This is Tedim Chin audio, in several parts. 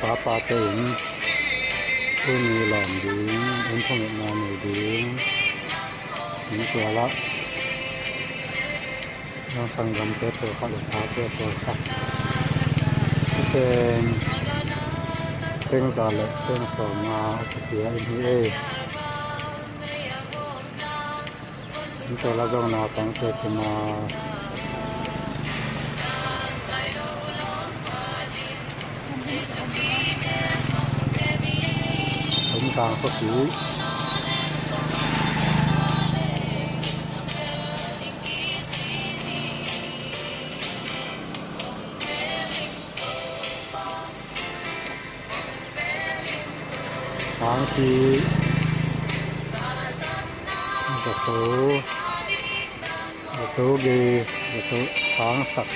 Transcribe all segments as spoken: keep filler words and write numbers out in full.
Papate in tuni lawm ding, in thungetna nei ding, in tua lah Zong sanggamte pawlkhat le tate pawlkhat, pen peng za le peng sawmnga a kipia in hi ei. Tua la zong naupangte kuma Tumzang khuapi. Sangpi, zato, zato gei, zato sangsak.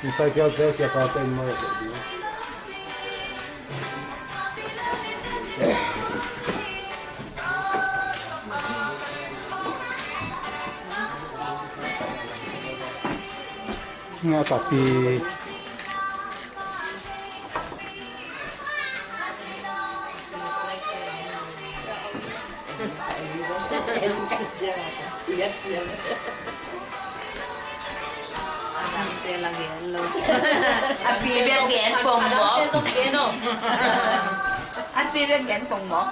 Inside girls there, if you're going to Nga tapi. A pi bek gen pong mok. A pi bek gen pong mok.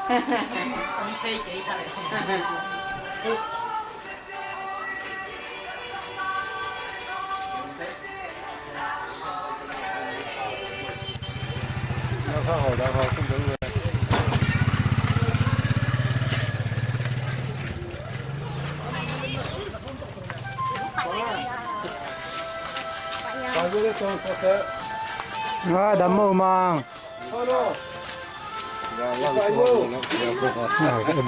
Nga dam mo mang.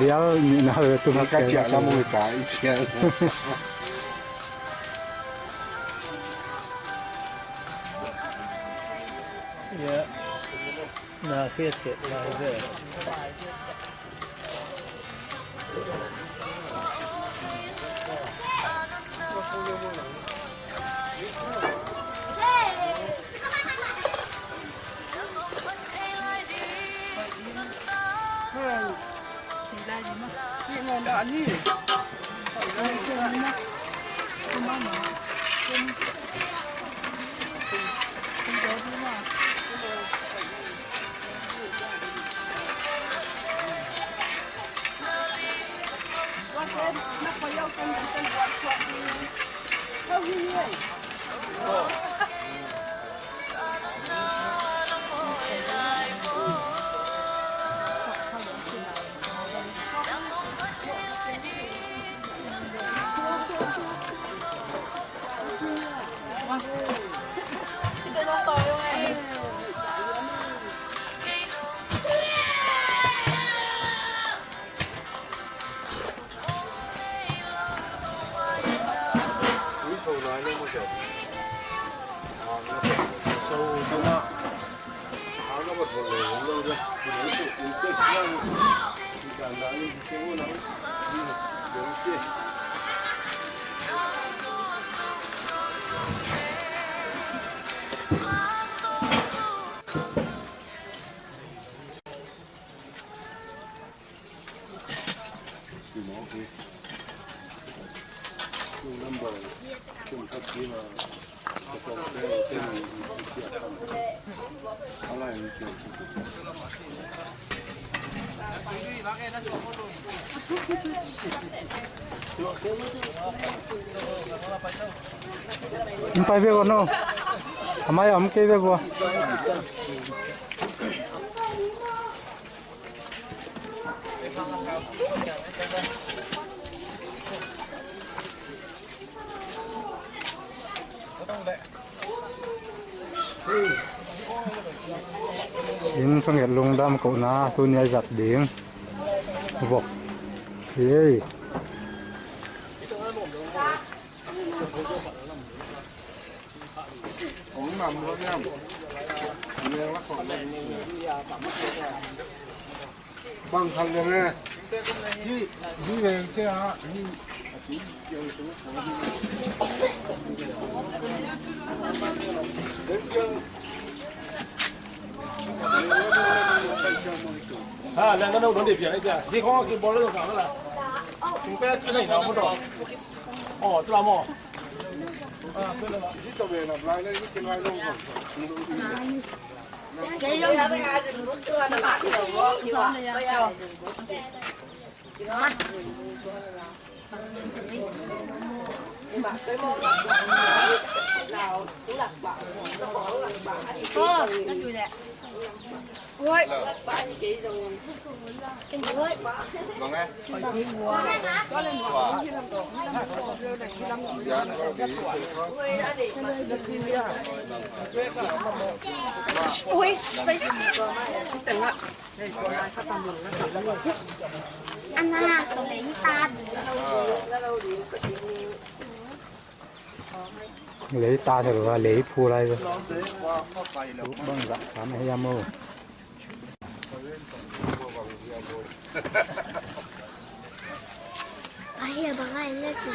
Bial ni na tu ka ciah lam ka i ciah. Ya. Na fia ciah lai ve. Hong pai ve uh a no. A mai a om kei ve uh a. Inn thunget lungdam kohna tuni a zat ding vok. Hei. Bang khat leng e. Hi, hi leng che a, hi. Ha, leng ka no don de pia ne pia. Hi khong ki bol lo ka la. Sing pe ka nei na mo do. Oh, tu la mo. Ui, Ana ko lei ta. Lei ta thei lo, lei phu lai ve. Bang zah kha na hiam o. Ahi a bang ai le ti.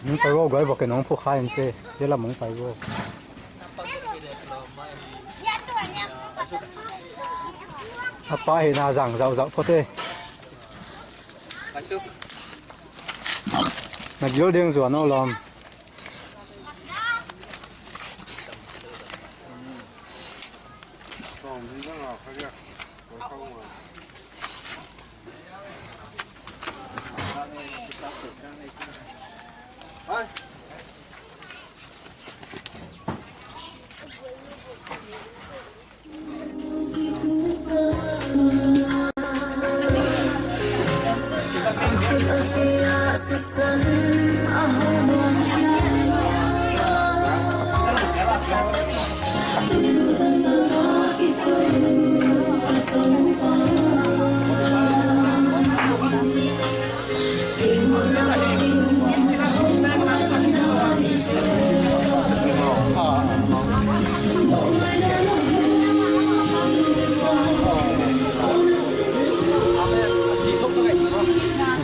Nong pai vo, guai vo, kei nong phu kha in se. Kei lam nong pai vo. A pa hi na zang zau zau phote. Na gil ding zuan o lom.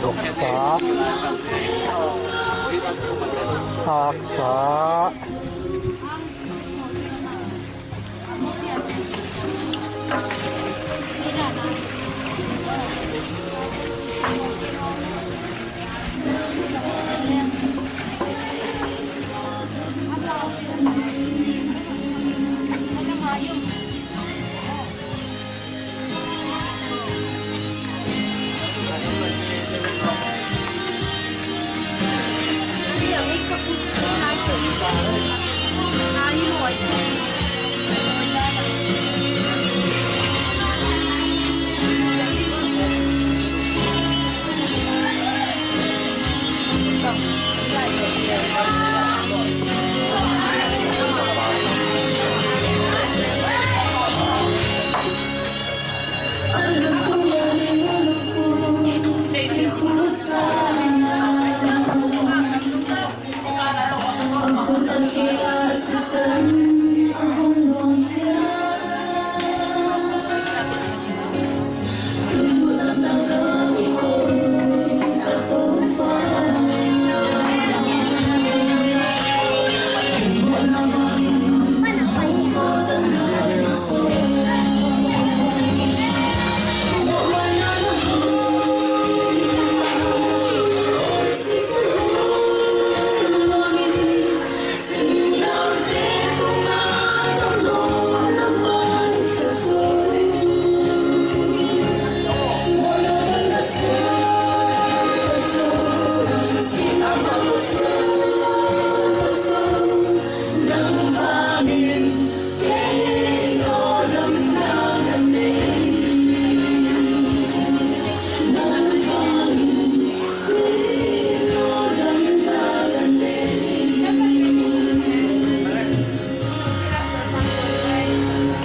Voksa. Aksa.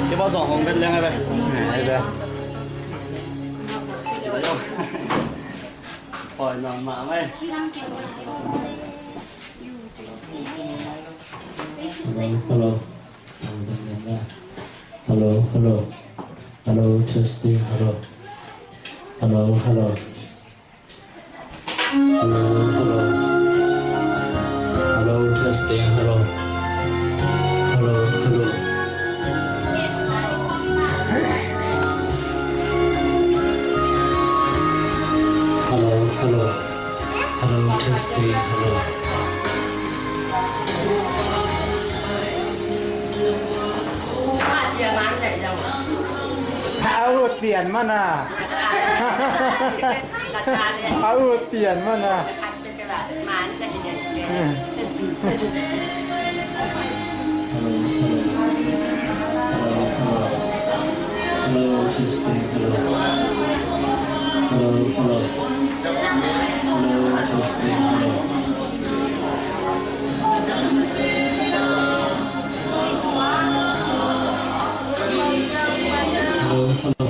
Siapa zong hong vet leng ai ve. Ai ve. Oi, mama mai. Hello, hello. Hello, hello. Hello, testing, hello. Hello, hello. Hello, hello. Hello, testing, hello. Hello, hello. Hello, hello. Hello, testing, hello. A ut pian mana. A ut pian mana. Hello, hello. Hello, hello. Hello, testing, hello. Hello, hello. Hello, testing, hello. Hello, hello.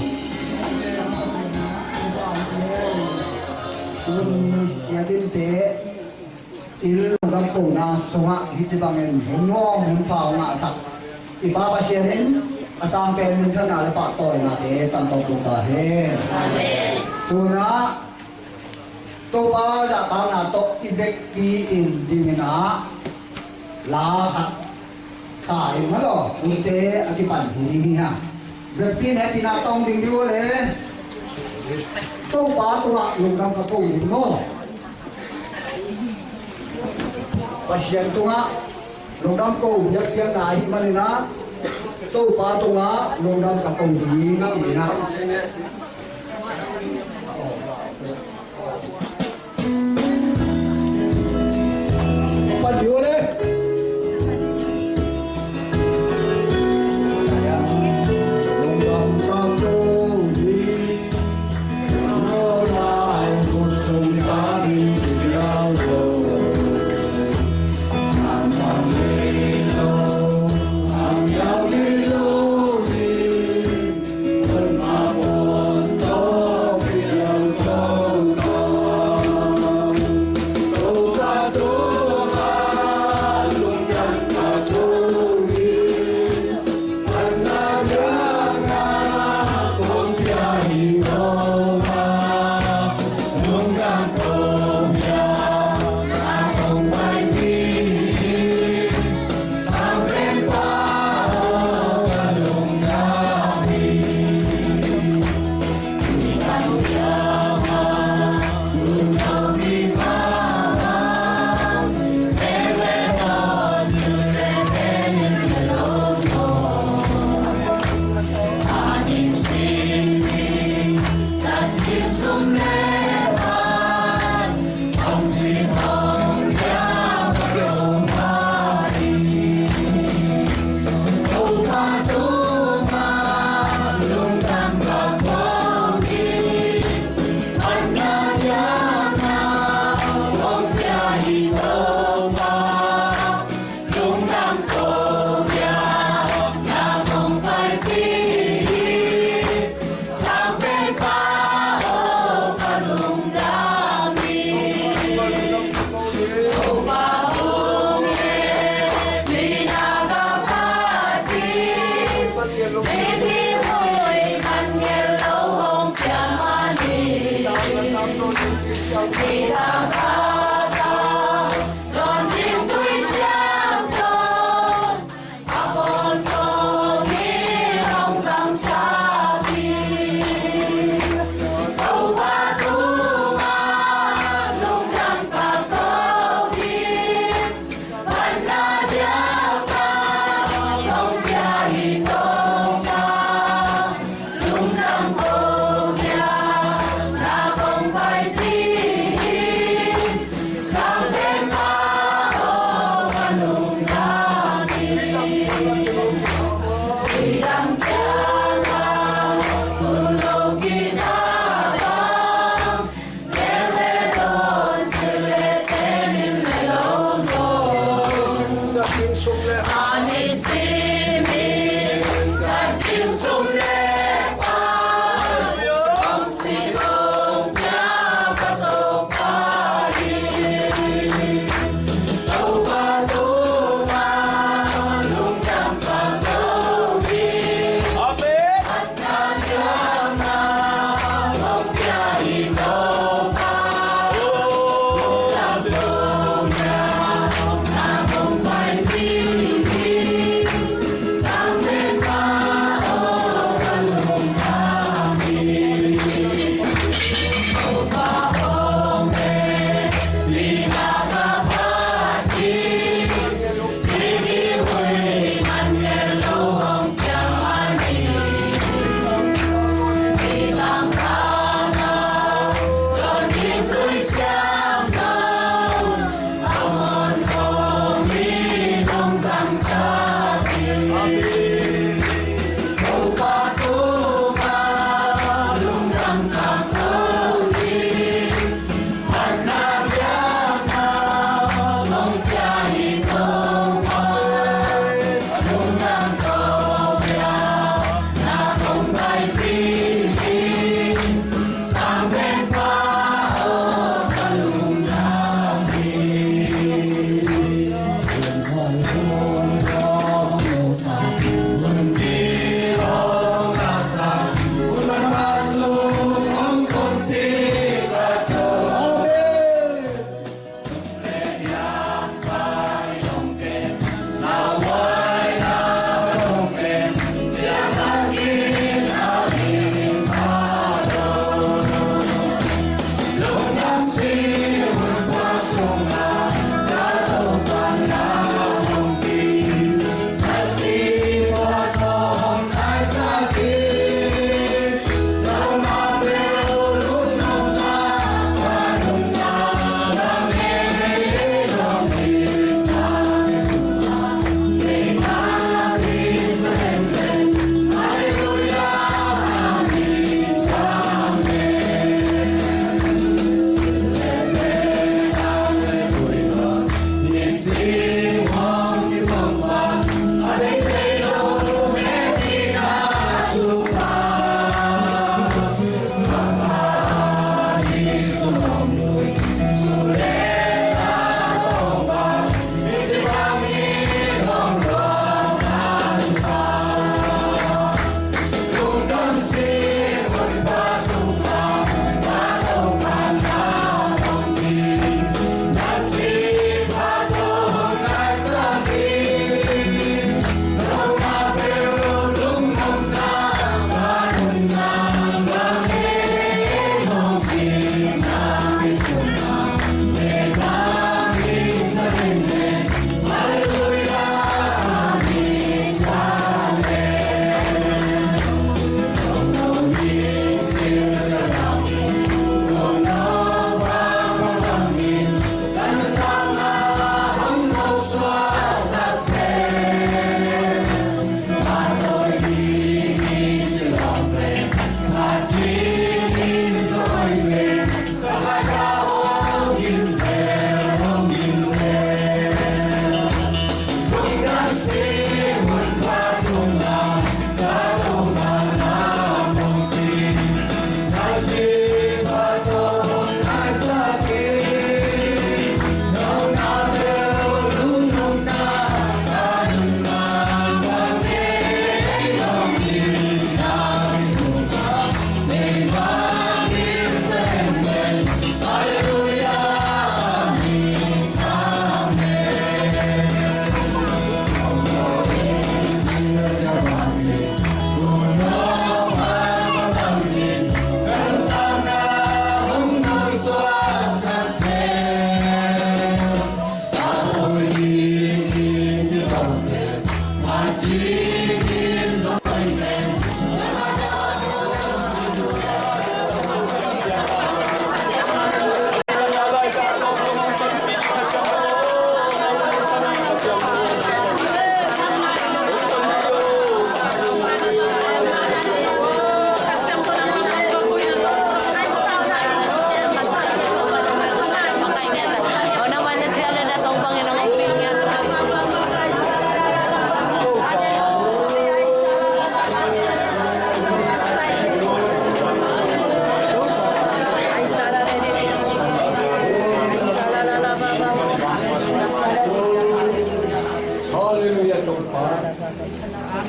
Tuni Sia Dim te in lungdam kohna sungah hih ci bangin hun nuam hun pha hong ngahsak i Pa Pasian in a sang pen minthanna le pahtawinate tangko tung ta hen. Amen. Tuna Topa zahtakna tawh i vekpi in dingin ah la khat sa in maw, ute a kipan hi ding hi hang. Vekpi in hehpihna tawng ding ding uh le Topa tungah lungdam ka ko ding maw. Pasian tungah lungdam ko biakpiakna ahih manin ah Topa tungah lungdam ka ko ding ci-in ah.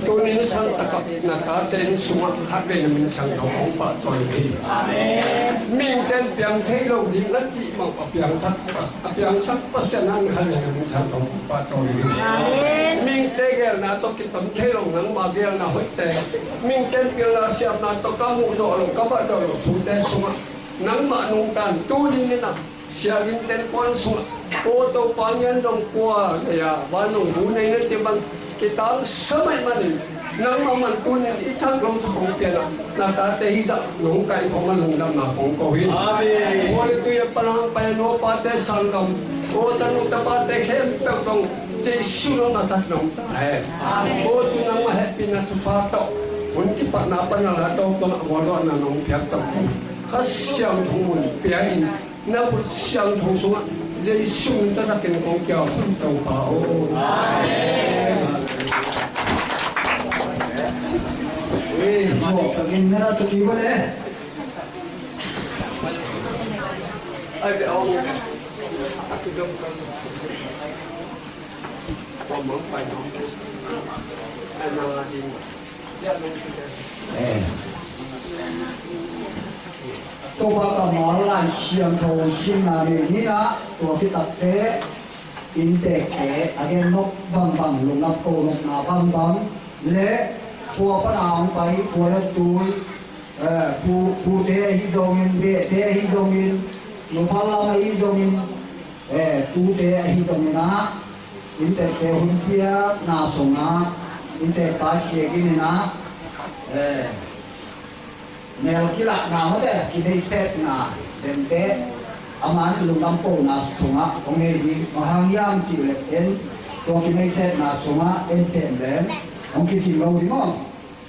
Tuni in sangtakah na tate inn sungah khatvei na min siangtho hong pahtawi hi. Mihingte in piang thei lo ding a cih mah a piangthak, a piangsak Pasian in khatvei na min siangtho hong pahtawi hi. Mihingte geelna tawh kiton thei lo nangma geelna hoihte, mihingte in pilna siamna tawh ka muh zawh lo, ka bah zawh lo thute sungah nangmah nungta in tuni in ah Siagin ten kuan sungah, ko Topa ngian zong kua nei a, van zong bu nei na ci bang, kitangsa mai manin, nangmah man tunin i thak lo thak hong pian a, na tate hi zah nong kai khong a lungdamna kong ko hi. Amen. Kua le tui a palang pai a nuapate sanggam, ko tanu tapate khempeuh zong Jesu nong a thak nong ta hen. Amen. Ko tu nangmah hehpihna thupha tawh, hun kipatna pan a la tawh bang a gualzawhna nong piak tawh, Kha Siangtho mun pia in, na khut siangtho sungah Jesu min tawh takin kong kiau khun Topa aw. Amen. Ei, mawk takin na tuki ua le. Ai, be aw. A kidong kan. Kua mawk pai mawk. Ai, na ding. Eh. Topa kammal Lai Siangtho simna ni ni-in ah, tua khit takteh innteekte a gen nop bangbang, lungdam ko nopna bangbang le, kua pan a hong pai, kua le tui, eh, pu, pute ahi zongin, behte ahi zongin, nupa lam ahi zongin, eh, tute ahi zongin ah, innteekte hun piakna sungah, innteekpa Sia Gin in ah, eh, mel kilahna mawte, kineihsetna dente, aman lungdam kohna sungah hong nei ding, bang hang hiam cih leh en, tua kineihsetna sungah en seh leng hong kicing lo ding maw.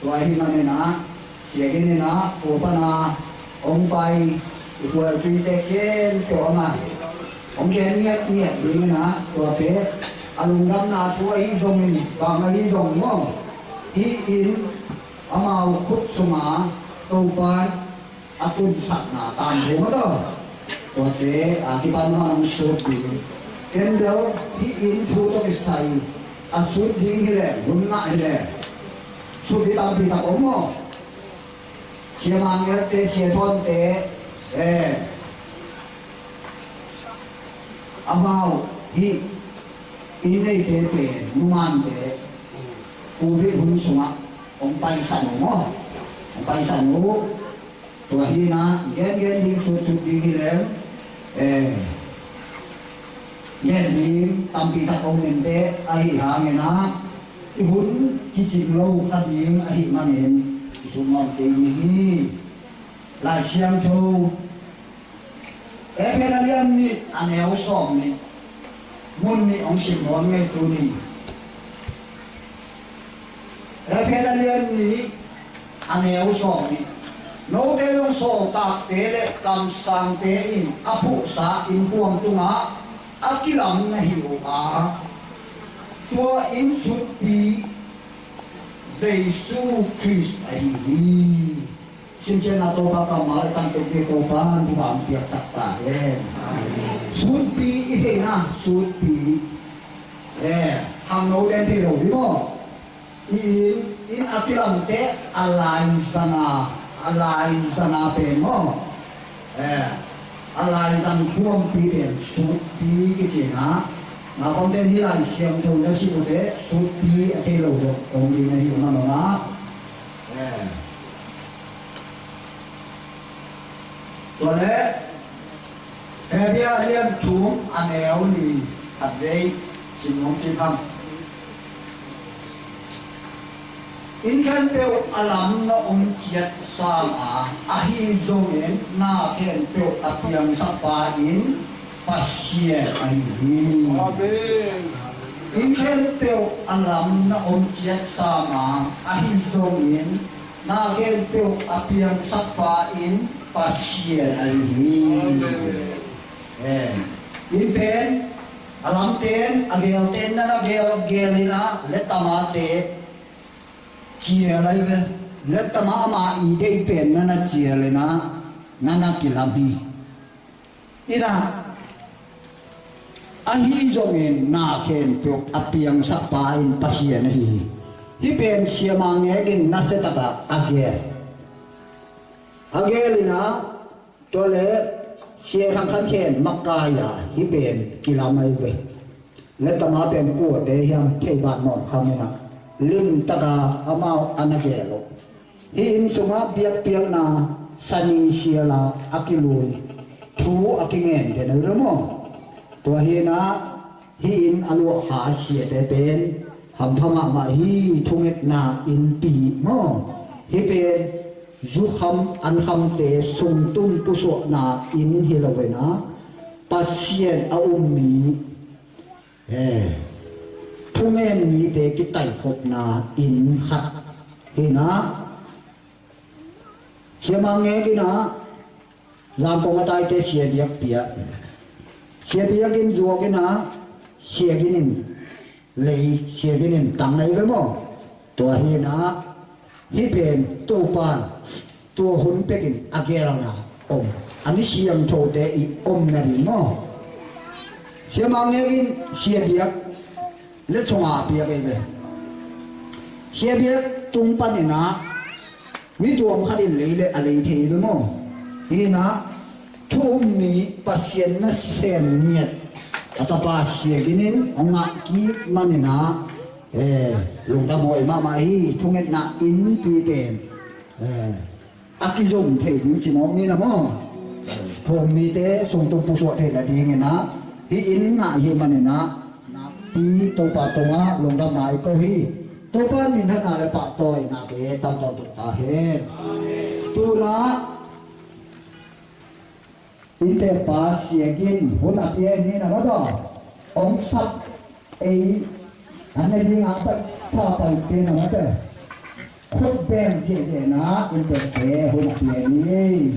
Tua ahih manin ah, Sia Gin in ah, kua pan a hong pai, i khualtuite khempeuh amah hong gen ngiatngiat dingin ah, tuate a lungdamna thu ahi zongin, bang ahi zong maw, hih inn amau khut sungah Topa in a tunsakna tangthu mah tawh, tuate a kipan mah hong sut ding. Ken bel hih inn thu tawh kisai a sut ding hi leh, hun ngah hi leh, sut ding tampi tak om maw. Sia Mang Ngelte, Sia Thawnte, eh, amau hih inn neite pen numante, Covid hun sungah hong paisan uh maw, hong paisan uh. Tua hi-in ah, gen gen ding, sut sut ding hi leng, eh, gen ding tampi tak om mente, ahih hangin ah i hun kicing lo kha ding ahih manin i sut nawn kei ding hi. Lai Siangtho Efesa lian nih a neu sawm nih, mun nih hong sim nawn ngei tuni. Efesa lian nih a neu sawm nih. Note zong sawltakte le kamsangte in a phuhsa innkuan tungah a kilam na hi uh a, tua inn sutpi Jesu Khrist ahi hi. Simkhiatna Topa kammal a tangtengte Topa in thupha hong piaksak ta hen. Sutpi i theihna, sutpi. Eh, khangnote in thei lo ding maw. I inn, inn a kilamte a laizang a, a laizang a pen maw. Eh, a laizang khuampi pen sutpi kici-in ah, naupangte in hih Lai Siangtho na sim uh teh sutpi a thei lo zong om ding na hi uh maw. Eh. Tua leh Hebru a lian thum a neu li khat vei sim nuam kik hang. Inn khempeuh a lam na om ciat sam a, ahi zongin na khempeuh a piangsak pa in Pasian ahi hi. Amen. Inn khempeuh a lam na om ciat sam a, ahi zongin na khempeuh a piangsak pa in Pasian ahi hi. Amen. Inn pen a lamte in, a geelte in na na geel, geel in ah, lettama te cial ahi ve. Lettama ama i deih pen na na cial in ah, na na kilam hi. Inn ah, ahi zongin na khempeuh a piangsak pa in Pasian ahi hi. Hih pen siamah ngekin nasia takah a gel. A gel inah, tua le Sia Thang Khan Khen makai a hih pen kilam ahi ve. Le tama pen kuate hiam thei ban nawn kham inah lim taka amau a na gel uh. Hih inn sungah biakpiakna sani siala a kilui thu a kingen den ahi ve maw? Tua hinah hih inn a luahkha siate pen hampha mahmah hi. Thungetna innpi maw? Hih pen zukham ankhamte sungtum pusuahna inn hi lo inah Pasian a um mi, eh, thungen mite kitaikhopna inn khat hinah siamah ngek inah Zangkong a taite Sia Biak piak. Sia Biak in zuak inah Sia Gin in lei, Sia Gin in tang ahi ve maw? Tua hinah hih pen Topan tua hun pekin a gelna om, a mi siangthote i omna ding maw? Siamah ngekin Sia Biak le chonga piak ahi ve. Sia Biak tung paninah mi tuam khat in lei le a lei thei ve maw? Hinah thu um mi Pasian nasem ngiat a tapa Sia Gin in a ngah kik maninah, eh, lungdam huai mahmah hi. Thungetna innpi pen, eh, a kizom thei ding ci mawk ni na maw? Thum mite sungtum pusuah theihna dinginah hih inn ngah hi maninah nakpi Topa tungah lungdamna i ko hi. Topa minthanna le pahtawina ke tamtawn tuk ta hen. Tunah inntekpa Sia Gin hun a pia ni na maw? Ong sap ei an ne ding a paisa paite na mate khut beng ziahziahna inntekte hun a pia ni.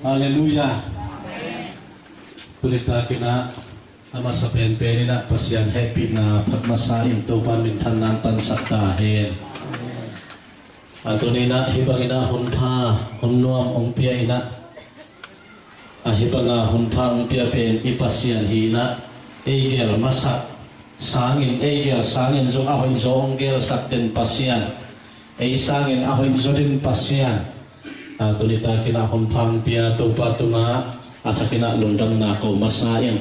Halleluiah. Tuni takinah a masa penpen inah Pasian hehpihna phat masa in Topan minthanna tansak ta hen. A tuninah hih banginah hun pha hun nuam ong pia inah, a hih banga hun pha ong pia pen i Pasian hi inah, ei gel masak sangin, ei gel sangin zong a hoihzaw ong gelsak den Pasian, ei sangin a hoihzaw den Pasian. A tuni takinah hun pha ong pia Topa tungah a thakinah lungdamna ko masa in.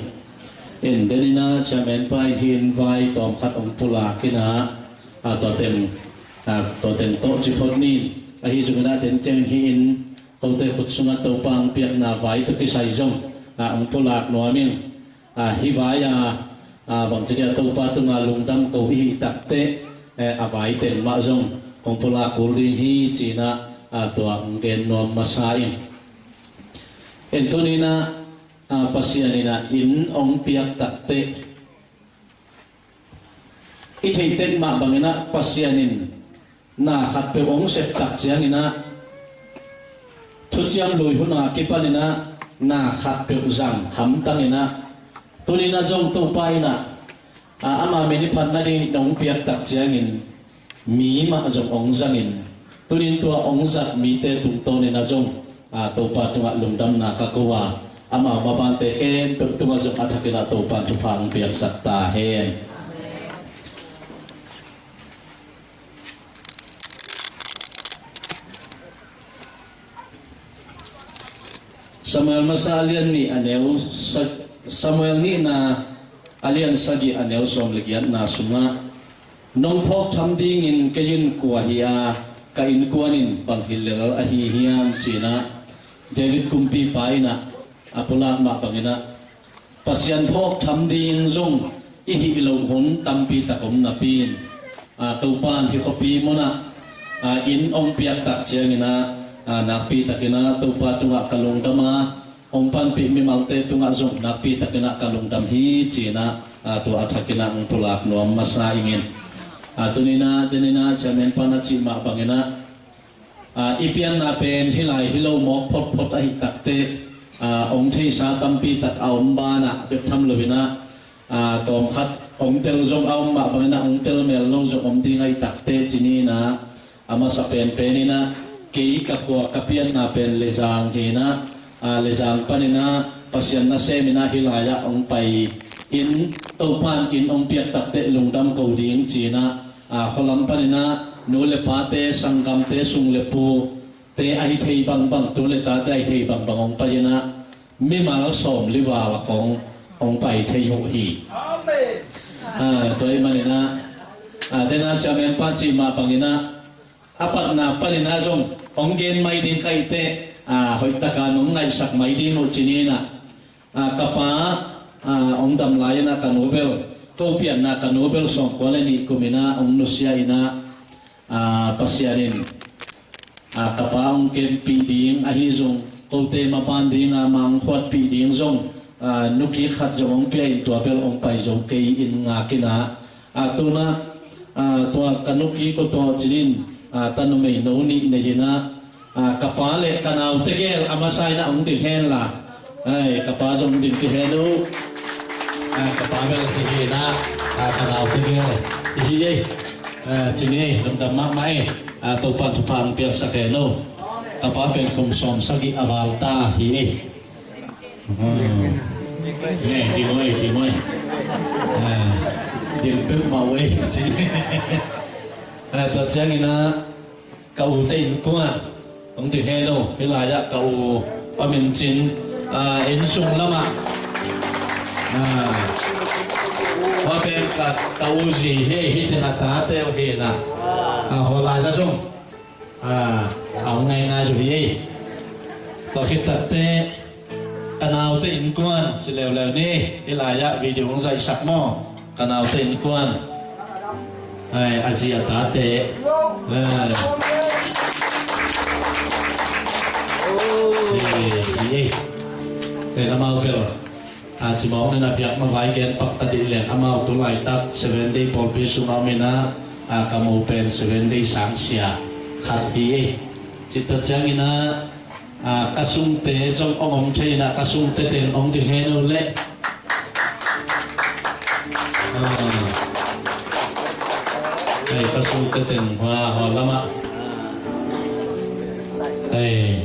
In deninah chairman pa in hih inn vai tawmkhat ong pulak inah, a tua teng, a tua teng tawh ci phot nin. Ahi zong inah den ciangin hih inn kote khut sungah Topa ong piakna vai tawh kisai zong a ong pulak nuam in. A hih vai a, a bangci dia Topa tunga lungdam ko i hih takteh, eh, a vai teng mah zong kong pulak kul ding hi cinah, a tua ong gen nuam masa in. En tuninah, a Pasian inah inn ong piak takteh i theih tek mah banginah Pasian in na khatpeuh ong septak cianginah thuciam lui huna kipaninah na khatpeuh zang hamtanginah tuninah zong Topa inah, a, ama min i phat nading ong piaktak ciangin mi mah zong ong zangin tunin tua ong zat mite tungtawninah zong, a, Topa tungah lungdamna ka ko a, amau mabante khempeuh tungah zong a thakinah Topan thupha ong piaksak ta hen. Samuel masa a lian nih a neu sa-, Samuel nihna a lian sagih a neu sawm le giatna sungah, nong phawk tham dingin kei in kua hi a, ka innkuan in bang hi lel ahi hiam cinah David kumpipa inah a pulak mah banginah Pasian phawk tham ding zong i hih loh hun tampi tak om napi in, a, Topan hih khuapi munah, a, inn ong piaktak cianginah, a, nakpi takinah Topa tungah ka lungdam a, ong panpih mimalte tungah zong nakpi takinah ka lungdam hi cinah, a, tua a thakinah ong pulak nuam masa ingin. A, tuninah deninah chairman pan a cih mah banginah, a, i pianna pen hih lai hi lo mawk photphot ahih takteh, a, ong theihsa tampi tak a om banah bek tham loinah, a, tawmkhat ong tel zong a om mah banginah ong tel mel lo zong om ding ahih takteh cininah, a masa penpeninah kei ka khua ka pianna pen Lezang hinah, a, Lezang paninah Pasian nasem in ah hih lai-ah hong pai in, Topa'n inn hong piak takteh lungdam ko ding ci-in ah, a, khualam panin ah nu le pate, sanggamte, sung le pute ahi thei bangbang, tu le tate ahi thei bangbang hong pai in ah, mimal sawmli val khawng hong pai thei uh hi. A, tua ahih manin ah, a, dena chairman pa cih mah bangin ah, a patna panin ah zong hong gen mai ding ka hih teh, a, hoih takin hong ngaihsak mai ding uh ci-in ah, a, ka pa, a, hong dam lai-in ah ka nu bel, ko pianna ka nu bel sawmkua le nih kum in ah hong nusia in ah, a, Pasian in, a, ka pa hong kempih ding ahi zong, kote maban ding a, amah hong khuatpih ding zong, a, nukik khat zong hong pia in tua bel hong pai zo kei in ngak in ah, a, tu-in ah, a, tua ka nukik uh tawh ci-in, a, tanu mei no nih nei in ah, a, ka pa le ka naute gel a masa in ah hong ding hen la. Ai, ka pa zong ding ci hen uh. A, ka pa bel hi hi in ah, a, ka naute gel hi hi ei. A, ci-in ei, lungdam mahmah ei. A, Topa'n thupha hong piaksak hen uh. Ka pa pen kum sawmsagih a val ta hi ei. Hmm. Nge, ding uh ei, ding uh ei. A, ding peuhmah uh ei. A, tua ciangin ah ka ute innkuan hong ding hen uh, hih lai-ah ka u Pa Min Cin, a, inn sung lamah, a, hua pen ka, ka u zi hi, hih teng a tate uh hi in ah, a, hua lai-ah zong, a, a hong ngaingai uh hi ei. Tua khit takteh ka naute innkuan ci leuleu ni, hih lai-ah video hong zaihsak maw, ka naute innkuan. Ai, a zi a tate. Ai. Ei, ei. Ei, amau bel, a, ci mawk in ah biakna vai gen pak ta dih leng, amau tu laitak Seven Day pawlpi sungah om in ah, a, ka mo pen Seven Day sangsia khat hi ei. Cih tak ciangin ah, a, ka sungte zong hong om thei in ah, ka sungte teng hong ding hen uh leh. A. Ei, ka sungte teng hua, hua lamah. Ei.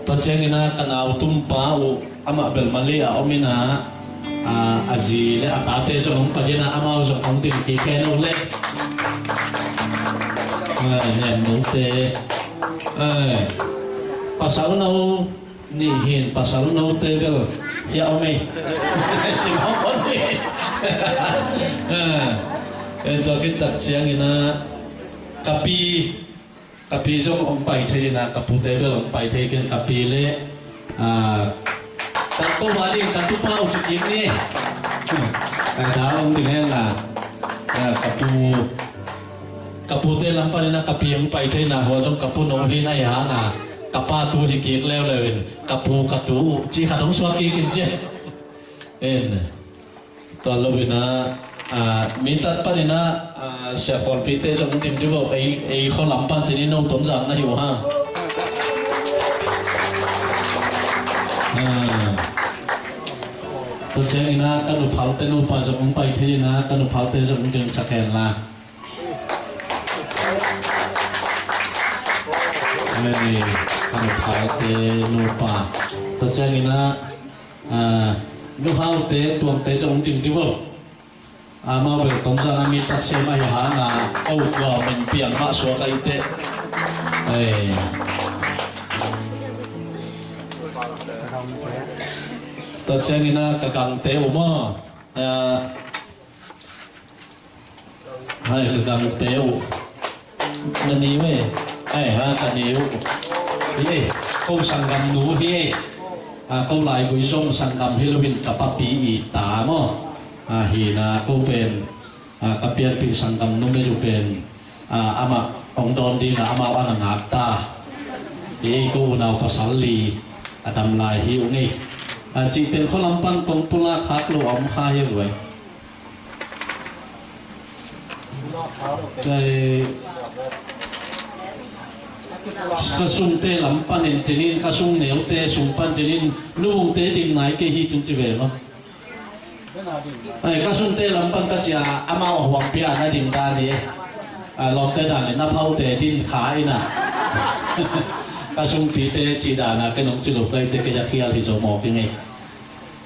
Tua ciangin ah ka nau tumpa uh, amah bel Malay ah om in ah, a, a zi le a tate zong hong pai in ah, amau zong hong ding kik hen uh leh. Ai, nemnote. Ai, pasal no nih hi in, pasal note bel hiah om ei. Ci mawk pon hi. Ai, tua khit tak ciangin ah ka pi, ka pi zong hong pai thei in ah, ka pute bel hong pai thei kei in, ka pi le, a, ka ko ma ding, ka tupa uh ci kik ni. Ka da hong ding hen la. A, ka pu, ka pute lam panin ah ka pi hong pai thei in ah, hua zong ka pu no hi in ah, ahih hang ah ka pa tu hi kik leuleu in, ka pu ka tu uh ci khat hong suak kik in ci. En. Tua lo in ah, a, mi tat panin ah, a, sia khualpite zong ding ding vo, ei, ei khualam pan ci-in no Tonzang na hi uh ha. A. Tua ciangin ah ka nuphaute nupa zong hong pai thei in ah, ka nuphaute zong ding sak hen la. Ei, ka nuphaute nupa. Tua ciangin ah, a, nuhaute tuangte zong ding ding vo. Amau bel Tonzang a mi tat sem ahih hang a, ko kua min piang mah suak ahih teh. Ei. Tua ciangin ah ka gangte uh maw. A, hai, ka gangte uh. Na ni uh ei. Ai, ha, ka ni uh. Hi ei, ko sanggamnu hi ei. A, ko laigui zong sanggam hi lo in ka papi i ta maw. A, hi in ah ko pen, a, ka pianpih sanggamnu mei uh pen, a, amah hong dawn ding a, amau an a ngak ta. Hi ei, ko unau pasal li a dam lai hi ung ei. A, cih pen khualam pan kong pulak khak lo a om kha hi ung ei. Ei, ka sungte lam panin ci-in, ka sung neute sung pan ci-in, nu Vungte ding nai kei hi cin ci ve maw. Ei, ka sungte lam pan ka ci a, amau a huam pia na ding dan hi. A, lawmte dan le na phaute din kha in ah. Ka sungpite cih dan a ken hong ci lo kei te, kei a khial hi zo mawk ing ei.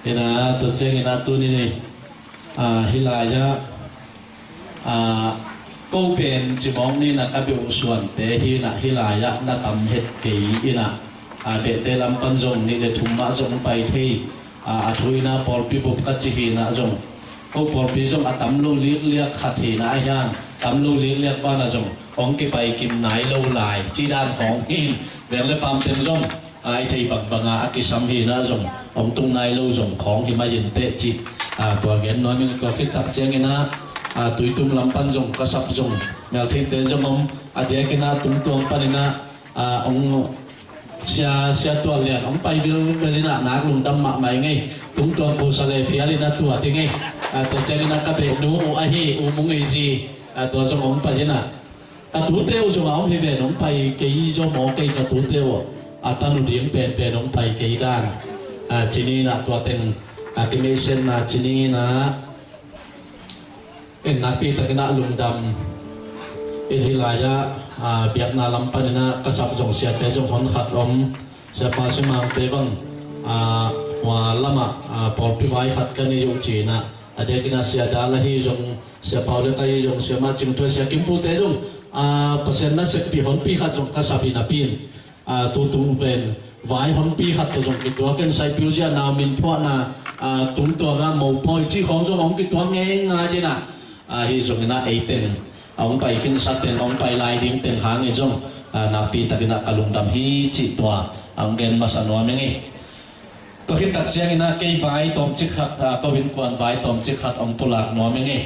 Hi na, tua ciangin a tuni ni, a, hih lai-ah, a, ko pen ci mawk ni na, ka beh uh suante hi na, hih lai-ah na tam het kei in a, a, behte lam pan zong nih le thum mah zong pai thei. A, a thu in a pawlpi bup ka ci hi na zong, ko pawlpi zong a tam lo likliak khat hi na, a hiang tam lo likliak banah zong hong kipai kim nai lo lai cih dan khawng hi. Veng le paam teng zong, a, i theih bangbang a, a kisam hi na zong hong tung nai lo zong khawng hi mai in teh cih, a, tua gen nuam ing. Tua khit tak ciangin a, a, Tuitum lam pan zong ka sap zong meltheihte zong om, a diakin a Tungtuang panin a, a, hong sia, Sia Tual Lian hong pai vilvel in a, nak lungdam mahmah ing ei. Tungtuang Pu Sa Le phial in a tuat ing ei. A, tua ciangin a ka behnu uh ahi U Mung Ei Zi, a, tua zong hong pai in a, ka tute uh zong a hong hi ven, hong pai kei zaw mawk ei, ka tute uh a tanu ding penpen hong pai kei dan. A, ci ni na, tua teng a kimeisiatna ci ni na. In nakpi takin a lungdam in hih lai-ah, a, biakna lam panin a ka sap zong siate zong hon khat om. Siapa Sia Mangte bang, a, hua lamah, a, pawlpi vai khat ka nei uh ci na, a diakin a Sia Dal ahi zong, Sia Pau le ka hi zong, Sia Ma Cing Thuai, Sia Kim Pute zong, a, Pasian naseppih honpi khat zong ka sap hi napi in, a, tutung pen vai honpi khat tawh zong kituak in, Saipil Zia nau min phuahna, a, Tungtuang a mopawi cih khawng zong hong kituak ngeingai in a, a, hi zongin a ei teng, a, hong pai khinsa teng, hong pai lai ding teng hangin zong, a, nakpi takin a ka lungdam hi cih tua a hong gen masa nuam ing ei. Tua khit tak ciangin a kei vai tawmcik khat, a, ko innkuan vai tawmcik khat hong pulak nuam ing ei.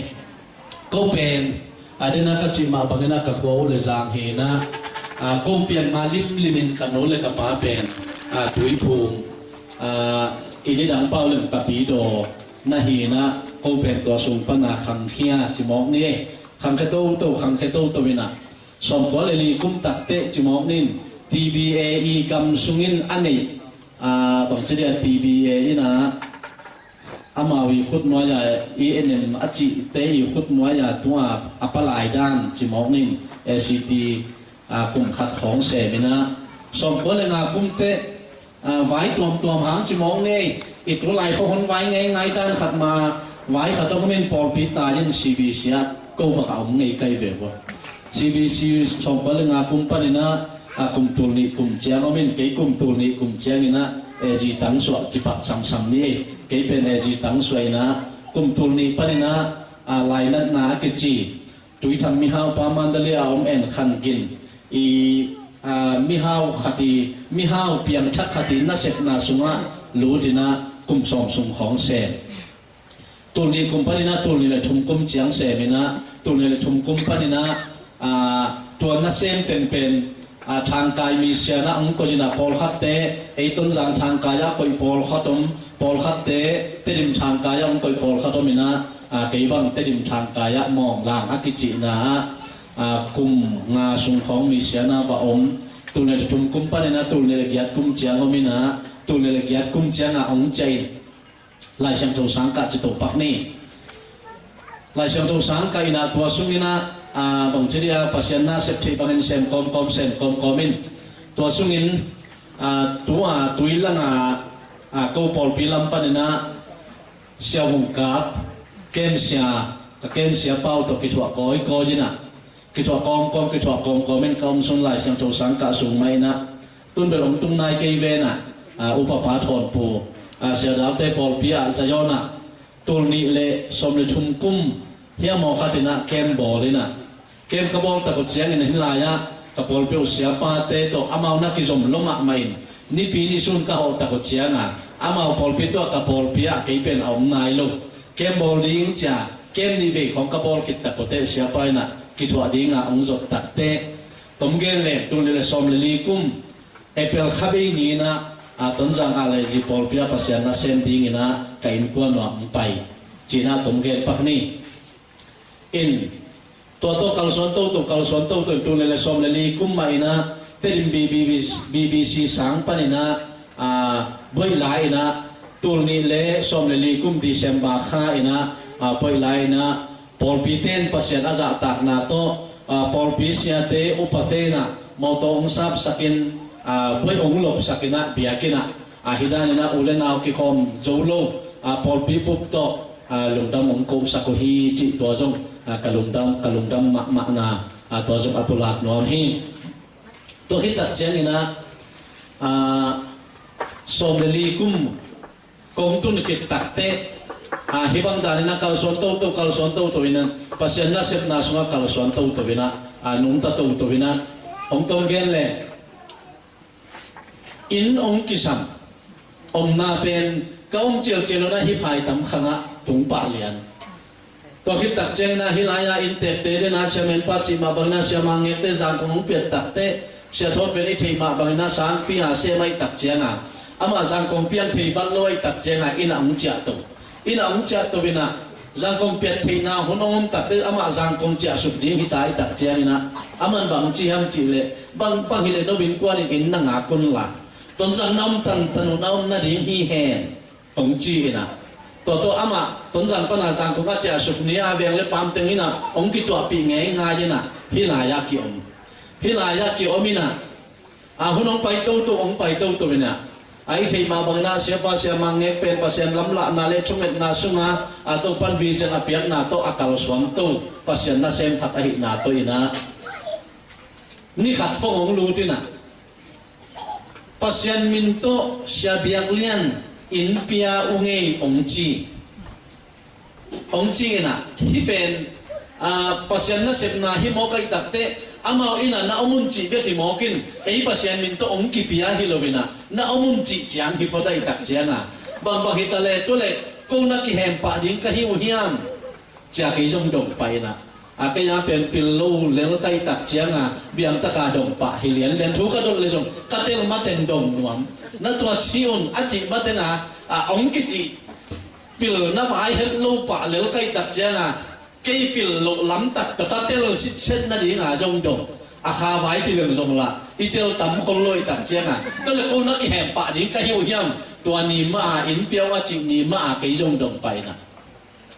Ko pen, a, den a ka cih mah bangin a ka khua uh le zang hi na, a, ko pian ma limlim in ka nu le ka pa pen, a, Tuiphum, a, i nidang pau lem ka pi daw na hi na, ko pen tua sung pan a khangkhia ci mawk ni ei. Khangkhia toto, khangkhia toto in a, sawmkua le li kum tak teh ci mawk ni in, T B A i gam sungin a neih, a, bangci dia T B A in a, amau i khutnuai a, i enem a cihte i khutnuai a tua a palai dan ci mawk ni in, A C T, a, kum khat khawng sem in a, sawmkua le nga kum teh, a, vai tuamtuam hang ci mawk ni ei. I tu lai khua hon vai ngeingai dan khat ma, vai khat hong min pawlpi tai in C B C ah ko bang a om ngei kai ve ua. C B C sawmkua le nga kum panin a, a, kum tul nih kum ciang om in, kei kum tul nih kum ciangin a, A G Tang Suah ci pak samsam ni ei. Kei pen A G Tang Suah in a, kum tul nih panin a, a, lainatna a kici Tuithang mihau pa Mandalay a om En Khan Gin i, a, mihau khat i, mihau piangthak khat i nasepna sungah lut in a, kum sawm sung khawng sem. Tul nih kum panin a, tul nih le thum kum ciang sem in a, tul nih le thum kum panin a, a, tua nasem penpen, a, thangkai misian ah hong koih in a, pawlkhatte ei Tonzang thangkai ah koih pawlkhat om, pawlkhatte Tedim thangkai ah hong koih pawlkhat om in a, a, kei bang Tedim thangkai ah Mawnglang a kicihna ah, a, kum nga sung khawng misian ah va om. Tul nih le thum kum panin a, tul nih le giat kum ciang om in a, tul nih le giat kum ciang ah hong ciah in. Lai Siangtho sang kah ci to pak ni. Lai Siangtho sang kah in a, tua sungin a, a, bangci dia Pasian nasep theih bangin sem kawmkawm, sem kawmkawm in. Tua sungin, a, tua tui lang a, a, ko pawlpi lam panin a, Sia Vung Kap, kem sia, ka kem sia pau tawh kithuah kawikawi in a, kithuah kawmkawm, kithuah kawmkawm in ka om sun Lai Siangtho sang kah sung mah in a, tun bel hong tung nai kei ven a, a, Upa Pa Thawn Pu, a, Sia Dalte pawlpi ah Zion ah, tul nih le sawm le thum kum hiam aw khat in a kem bawl in a, kem ka bawl tak uh ciangin a, hih lai-ah ka pawlpi uh siapate tawh amau na kizom lo mahmah in, nipi ni sun ka hawh tak uh ciang a, amau pawlpi tawh ka pawlpi ah kei pen a om nai lo. Kem bawl ding cia, kem nih vei khawng ka bawl khit tak uh teh siapa in a kithuah ding a hong zot tak teh, tom gen leng tul nih le sawm le li kum April kha bei ni in a, a, Tonzang ah le zi pawlpi ah Pasian nasem ding in a ka innkuan uh ah hong pai ci in a tom gen pak ni. In, tua tawh kalsuan toto, kalsuan toto in tul nih le sawm le li kum mah in a, Tedim B B, B B C sang panin a, a, buaih lai in a, tul nih le sawm le li kum December kha in a, a, buaih lai in a, pawlpite in Pasian a zahtakna tawh, a, pawlpi siate upate in a mawtaw hong sapsak in, Aa, buai hong lopsak in ah, biakinn ah, aa, hi dan in ah u le nau kikhawm zo lo, aa, pawlpi bup tawh, aa, lungdam hong kosak uh hi cih tua zong, aa, ka lungdam, ka lungdam mahmahna, aa, tua zong a pulak nuam hi. Tua khit tak ciangin ah, aa, sawm le li kum kong tun khit takteh, aa, hih bang dan in ah kalsuan toto, kalsuan toto in ah, Pasian nasepna sungah kalsuan toto in ah, aa, nungta toto in ah, hong tawm gen leh, inn hong kisam, omna pen ka om cialcial un ah hih phaitam khangah tung pah lian. Tua khit tak ciangin ah hih lai-ah inntekte den a, Sia Menpa cih mah bangin ah, Sia Mang Ngekte Zangkong hong piat takteh, Sia Thawn pen i theih mah bangin ah sangpi a sem ahih tak ciangah, amah Zangkong piang thei vat lo ahih tak ciangah inn ah hong ciahto. Inn ah hong ciahto in ah, Zangkong piat theihna hun hong om takteh amah Zangkong ciahsuk ding hi ta ahih tak ciangin ah, aman bang ci hiam cih leh, bang, bang hi leh no innkuan in inn na ngak un la, Tonzang na om tantan uh na om nading hi hen, hong ci in ah. Tua tawh amah Tonzang pan a Zangkong a ciahsuk ni a, veng le paam teng in ah hong kituahpih ngeingai in ah, hih lai-ah kiom. Hih lai-ah kiom in ah, a, hun hong pai toto, hong pai toto in ah, a, i theih mah bangin ah Siapa Sia Mang Ngek pen Pasian lamlahna le thungetna sungah, a, Topan vision a piakna tawh a kalsuan to Pasian nasem khat ahihna tawh in ah, ni khat phong hong lut in ah, Pasian min tawh Sia Biak Lian inn pia uh ngei, hong ci. Hong ci in ah, hih pen, aa, Pasian nasepna hi mawk ahih takteh, amau in ah na om un cih bek hi mawk in, ei Pasian min tawh hong kipia hi lo in ah, na om un cih ciang hi phot ahih tak ciangah, bang bang hi ta leh, tua leh ko na kihempah ding ka hi uh hiam, ci a kei zong dong pah in ah. A, kei a pen pil lo lel ka hih tak ciangah, biangtak a dong pah hi lianlian, thu ka dot leh zong ka tel mateng dong nuam. Na tua ci un, a cih mateng a, a, hong kicih pil na vai het lo pah lel ka hih tak ciangah, kei pil loh lamtak tawh ka tel sitset nading a zong dong. A, kha vai ci leng zong lah, i tel tam khol lo ahih tak ciangah, tua leh ko na kihempah ding ka hi uh hiam, tua ni mah a, inn pia uh a cih ni mah a kei zong dong pah in ah.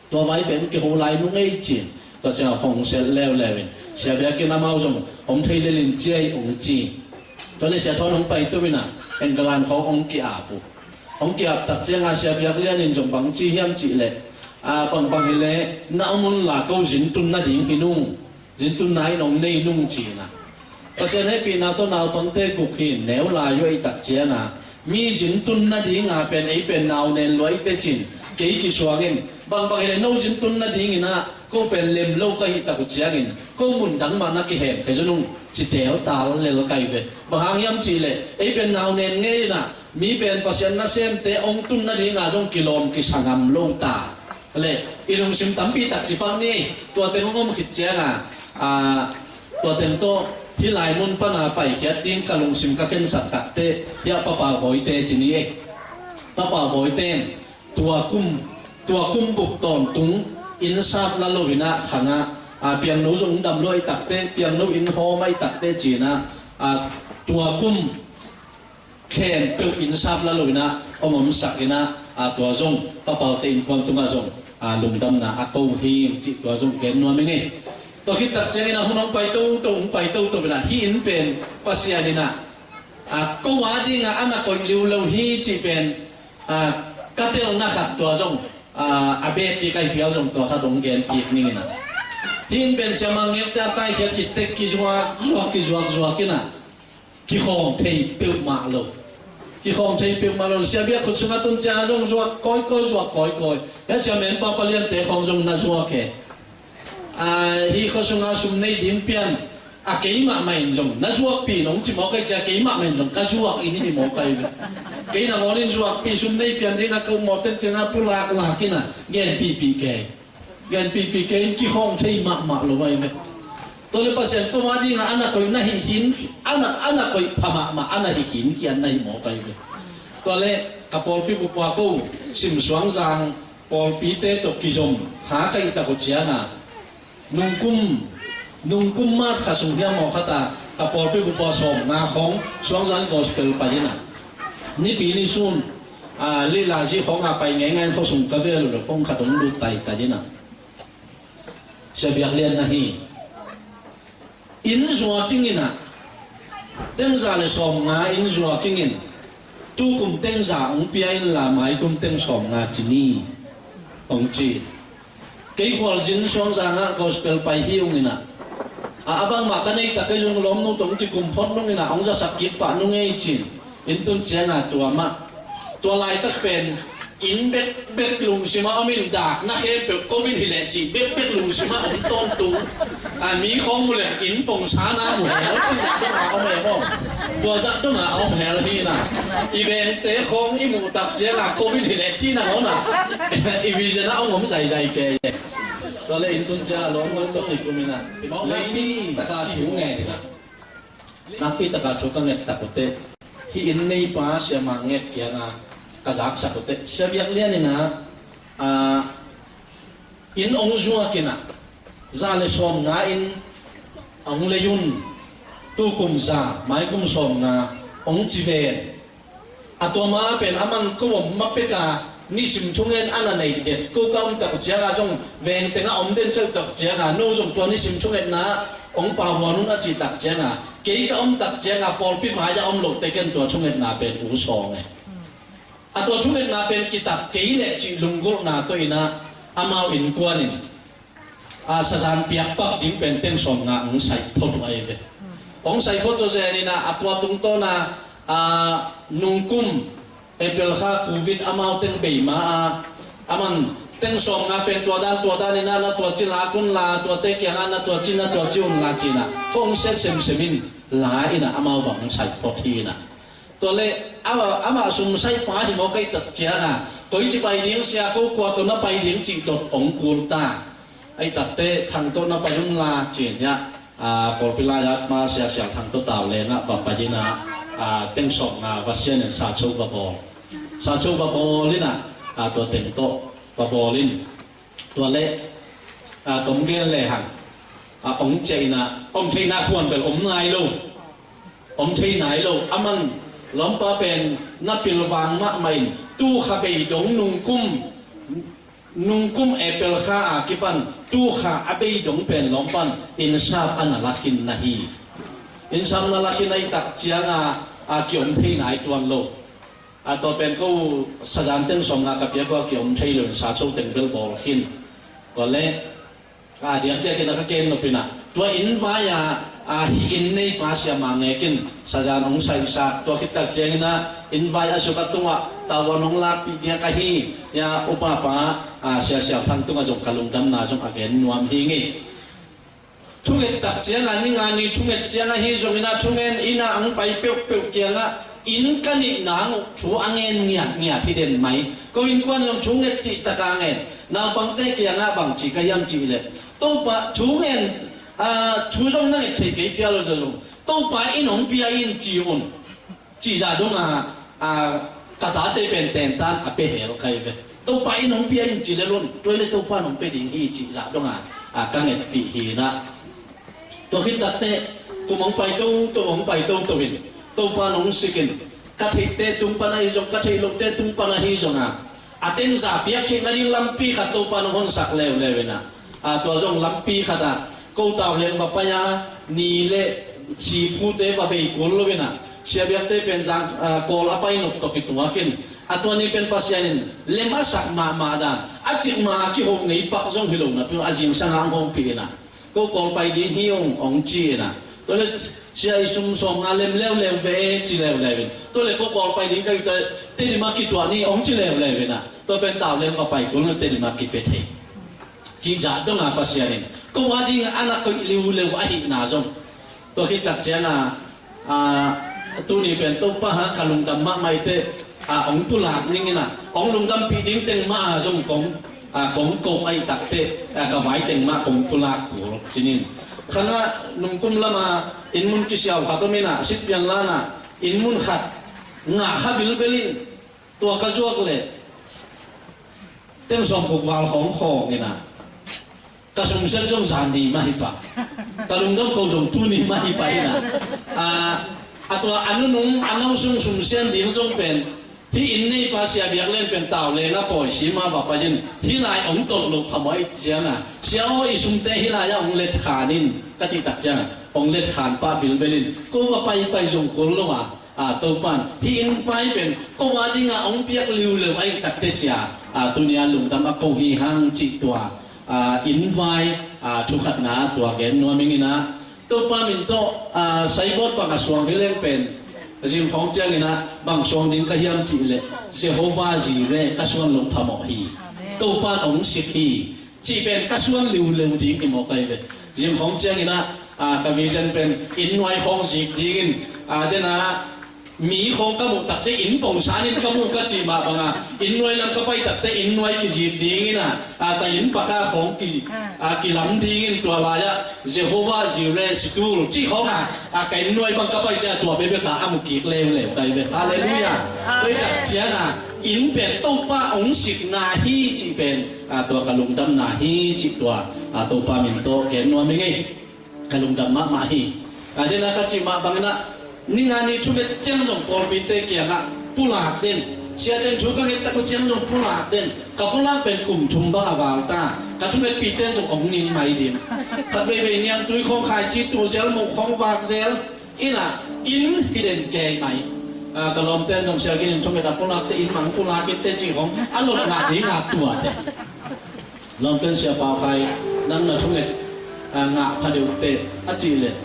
Tua vai pen kiho lai nung ei cin. Tua ciang a phong sel leuleu in, Sia Biak Lian amau zong om thei lel in ci ei, hong ci. Tua leh Sia Thawn hong pai to in ah, England khawng hong ki-ap uh. Hong ki-ap tak ciang a Sia Biak Lian in zong bang ci hiam cih leh, a, bang bang hi leh na om un la, ko zin tun nading hi nung. Zin tunna in hong nei nung, ci in ah. Pasian hehpihna tawh naupangte guk hi in, neu lai uh ahih tak ciangah, mi zin tun nading a pen ei pen nau nen lua i teh cin, kei kisuang in, bang bang hi leh no zin tun nading in ah, ko pen lem lo ka hih tak uh ciangin, ko mun dang mah na kihemkhia zaw nung, ci teltal lel ka hi ve. Bang hang hiam cih leh, ei pen nau nen ngei in ah, mi pen Pasian nasemte hong tun nading a zong kilawm kisa ngam lo ta. Leh, i lungsim tampi tak ci pak ni, tua teng hong om khit ciangah, a, tua teng tawh hih lai mun pan a paikhiat ding ka lungsim ka khensak takteh, hiah Pa Pau Bawite ci ni e. Pa Pau Bawite in tua kum, tua kum bup tawntung inn sap la lo in ah khangah, a, piangno zong dam lo ahih takteh, piangno inn hawm ahih takteh ci in ah, a, tua kum khempeuh inn sap la lo in ah hong omsak in ah, a, tua zong Pa Paute innkuan tungah zong, a, lungdamna a ko hi cih tua zong gen nuam ing e. Tua khit tak ciangin ah hun hong pai toto, hong pai toto in ah, hih inn pen Pasian in ah, a, ko a dingah a na koih liulo hi cih pen, a, ka telna khat tua zong, a, a beek kik a hi phial zong tua khat hong gen kik ning in ah. Hih inn pen Sia Mang Ngekte a taikhiat khit teh kizuak zuak, kizuak zuak in ah, kikhawng thei peuhmah lo. Kikhawng thei peuhmah lo. Sia Biak khut sungah tun ciang zong zuak kawikawi, zuak kawikawi. Hiah Sia Menpa Pa Liante khawng zong na zuak e. A, hih khua sungah sum nei ding pian, a, kei mahmah in zong na zuakpih in hong ci mawk ahi ciah, kei mahmah in zong ka zuak in hi mawk ahi ve. Kei nangawn in zuakpih, sum nei pian ding a ka upmawhte kiangah pulaklak in ah genpihpih kei. Genpihpih kei in, kikhawng thei mahmah lo ahi ve. Tua leh Pasian ko a dingah a na koih na hih khin, a na, a na koih pha mahmah, a na hih khin kian na hi mawk ahi ve. Tua leh ka pawlpi bup a ko Sim Suang Zang pawlpite tawh kizom kha ka hih tak uh ciangah, nungkum, nungkum March kha sung hiam maw khat ah ka pawlpi bup a sawmnga khawng Suang Zang Gospel pai in ah, Nipi ni sun, a, Lila Zi khawng a pai ngeingai in khuasung ka vel uh leh phone khat hong lut taitai in ah, Sia Biak Lian na hi. Inn zuak ing in ah, Teng za le sawmnga in zua kingin, tukum teng za hong pia inla maikum teng sawmnga ci ni, hong ci. Kei khualzin Suangzang ah gospel pai hi ung inah, a, a bangmah ka nei tak kei zong lawmnu tawh hong kikum phot nung inah hong zasak kik pah nung ei cin. In tun cianga tua mah, tua laitak pen inn bekbek lungsimah om in, dak na khempeuh ko in hi leh cih bekbek lungsimah om tawntung. A, mi khawng mu leh inn pongsa na mu hel cih dak dongah om hel maw? Tua dak dongah om hel hi na. I vengte khawng i muh tak cianga ko in hi leh cih na hona i vision ah hong om zaizai kei. Tua le in tun cia lawm ngon tua kikumin ah, nakpi taka thu ngen inah, nakpi taka thu ka nget tak uh teh, hih inn neipa siamah nget kianga ka zaksak uh teh, Sia Biak Lian inah, ah, inn hong zuak inah, za le sawmnga in hong lei un, tukum za maikum sawmnga hong ci ven. A tua ma pen a man ko om ma peka nisim thungen a na nei den. Ko ka om tak cianga zong veng tengah om den keu tak cianga, no zong tua nisim thungetna hong pauhuan un a cih tak cianga, kei ka om tak cianga pawlpi vai-ah om lote ken tua thungetna pen u sawng e. A tua thungetna pen kitak kei leh cih lunggulhna tawh inah amau innkuan in, a, sazan piakpak ding pen teng sawmnga hong saih phot uh ahi ve. Hong saih phot uh zen inah a tua tungtawna, a, nungkum April kha covid amau teng bei ma a, a man teng sawmnga pen tua dan tua dan inah na tua ci lak unla, tuate kiangah na tua ci na tua ci unla cinah hong siat semsem in la inah amau bang hong saih phot hi inah. Tua le, amah, amah sum saih pa hi mawk ahi tak cianga, koici pai ding sia, ko kua tawh na pai ding cih tawh hong kul ta. Ahi takte Thang tawh na pai unla cin hiah, a, pawlpi lai-at ma Sia Sial Thang tawh tau lengah va pai inah, a, teng sawmnga va sian in sa cho va bawl. Sa cho va bawl inah, a, tua teng tawh va bawl in. Tua le, a, tom gen lehang, a, hong ciah inah, om theihna khuan bel om nai lo. Om thei nai lo. A man lawmpa pen na pilvang mahmah in, tu kha bei dong nungkum, nungkum April kha a kipan tu kha a bei dong pen lawmpan innsap a na lakhin na hi. Innsap na lakhin ahi tak cianga, a, kiom thei nai tuan lo. A, tua pen ko sazan teng sawmnga ka piak uh a kiom thei lo in sa cho teng bel bawl khin. Tua le, a, diakdiak inah ka ken nop inah tua inn vai-ah, a, hih inn neipa siamah ngekin sazan hong saihsak, tua khit tak ciang inah inn vai a suk a tungah tauhuan hong lakpih diak ahi, a, upapa, a, Sia Sial Thang tungah zong ka lungdamna zong a gen nuam hi ngei. Thunget tak cianga, ni nga ni thunget cianga hi zong inah thungen inah hong pai peuhpeuh kiangah inn ka nih nang uh thu a ngen ngiatngiat hi den mai. Ko innkuan zong thunget cih taka ngen. Naupangte kiangah bang ci ka hiam cih leh, Topa, thungen, a, thu zong na nget thei kei phial lo zong, Topa in hong pia in ci un. Cih zah dongah, a, ka tate pen tentan a pia hel ka hi ve. Topa in hong pia in ci lel un, tua hi leh Topa in hong pia ding hi cih zah dongah, a, ka ngetpih hi inah. Tua khit takteh kum hong pai toto, hong pai toto in Topa in hong sik in, ka theihte tung pan ahi zong, ka theih lohte tung pan ahi zongah, a teng za piak theih nading lampi khat Topa in hong honsak leuleu inah. A, tua zong lampi khatah ko tau leng va pai a, ni le siphute va bei kul lo inah, siabiakte pen zang, a, Kawl a pai nop tawh kituak in, a tua ni pen Pasian in lem a sak mahmah dan, a cik ma a kiho ngei pak zong hi lo napi a zingsang a hong hopih inah, ko Kawl pai ding hi ung hong ci inah. Tua le sia i sum sawmnga lem leuleu ve e ci leuleu in, tua le ko Kawl pai ding ka hi ta, Tedim a kituah ni hong ci leuleu inah. Tua pen tau leng va pai kul na Tedim a kipia thei. Cih zah dongah Pasian in ko a dingah a na koih liuleu ahihna zong. Tua khit tak ciangah, a, tuni pen Topa ha ka lungdam mahmah i teh, a, hong pulak ning inah, hong lungdampih ding teng mah a zong kong, a, kong ko ahih takteh, a, ka vai teng mah kong pulak kul ci ning. Khangah nungkum lamah inn mun kisiau khat om inah, Sitpian lanah inn mun khat ngah kha bilbel in, tua ka zuak leh teng sawmguk val khawng khawng inah, ka sumsiat zong zan ni mah hi pah. Ka lungdam ko zong tu ni mah hi pah inah. A, a tua a nunung a nau sung sumsiat ding zong pen Hih inn neipa Sia Biak Len pen tau leng a pawi sim a va pai in hih lai hong tolh loh phamawh ahih ciangin, Sia aw, i sumte hih lai-ah hong letkhan in ka cih tak ciangin hong letkhan pah bilbel in ko va paipai zong kul lo a, a, Topa'n hih inn vai pen ko a dingin hong piak liuleu ahih takteh cia, a, tuni-a lungdam a ko hi hang cih tua, a, inn vai, a, thu khatna tua gen nuam ing in ah, Topa min tawh, a, saibawt bang a suang hi leng pen, zing khawng ciangin ah bang suang ding ka hiam cih leh Jehovah Jireh ka suan loh phamawh hi. Topa'n hong sik hi cih pen ka suan liuleu ding hi mawk ahi ve. Zing khawng ciangin ah, a, ka vision pen inn nuai khawng zik dingin, a, den a, mi khawng ka muh takteh inn pongsan in ka mu ka cih mah bangin, inn nuai lam ka pai takteh inn nuai kizik dingin ah, a, ta inn paka khawng ki, a, kilam dingin tua lai-ah Jehovah Jireh, Situl cih khawng a, a, ka inn nuai bang ka pai ciang tua bekbek a mu kik leuleu ka hi ve. Halleluiah. Amen. Tua ahih tak ciangin inn pen Topa hong sikna hi cih pen, a, tua ka lungdamna hi cih tua, a, Topa min tawh gen nuam ing ei. Ka lungdam mahmah hi. A, den a ka cih mah bangin ah, ni nga ni thunget ciang zong pawlpite kiangah pulak den. Siate'n thu ka nget tak uh ciang zong pulak den. Ka pulak pen kum thum bang a val ta. Ka thungetpite'n zong hong ning mai ding. Khat veivei niangtui khawng khaici tu zel, muh khawng vak zel. In ah, inn hi den kei mai. A, ka lawmte'n zong Sia Gin in thunget a pulak teh inn mah pulak in teh cih khawng a lot ngah ding a tua teh. Lawmte'n Sia Pau Khai, nang na thunget, a, ngah pha deuh teh a cih leh,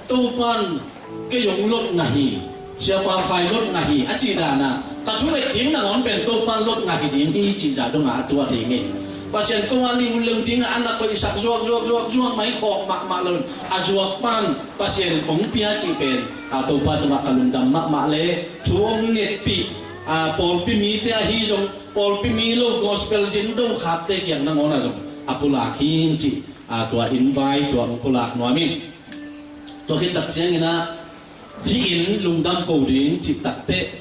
Topa'n kei hong lot ngah hi, Sia Pau Khai lot ngah hi a cih dan a, ka thunget ding nangawn pen Topa'n lot ngah hi ding hi cih zah dong a tua thei ngei. Pasian kong a liuleu ding a na koihsak zuak zuak zuak zuak mai khawk mahmah lo in, a zuak pan Pasian hong pia cih pen, a, Topa tungah ka lungdam mahmah le thu hong ngetpih, a, pawlpi mite ahi zong, pawlpi mi lo gospel zin do khatte kiang nangawn ah zong a pulak hi ing cih, a, tua inn vai tua hong pulak nuam ing. Tua khit tak ciangin ah, hih inn lungdam ko ding cih takteh,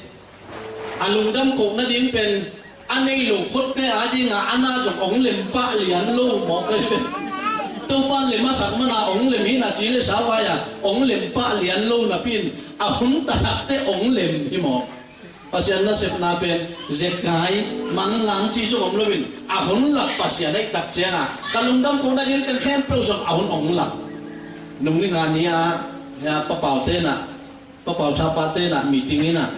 a lungdam kohna ding pen a nei lo photte a dingin a na zong hong lem pah lian lo mawk ahi ve. Topa'n lem a sak man a hong lem hi na, ci le sa vai a hong lem pah lian lo napi in a hun ta takteh hong lem hi mawk. Pasian nasepna pen zekai, manlang cih zong om lo in, a hun lap Pasian ahih tak ciangin ka lungdam kohna ding teng khempeuh zong a hun hong lap. Nung ni nga ni a, a, Pa Pau te'n ah, Pa Pau Thapa te'n ah meeting in ah,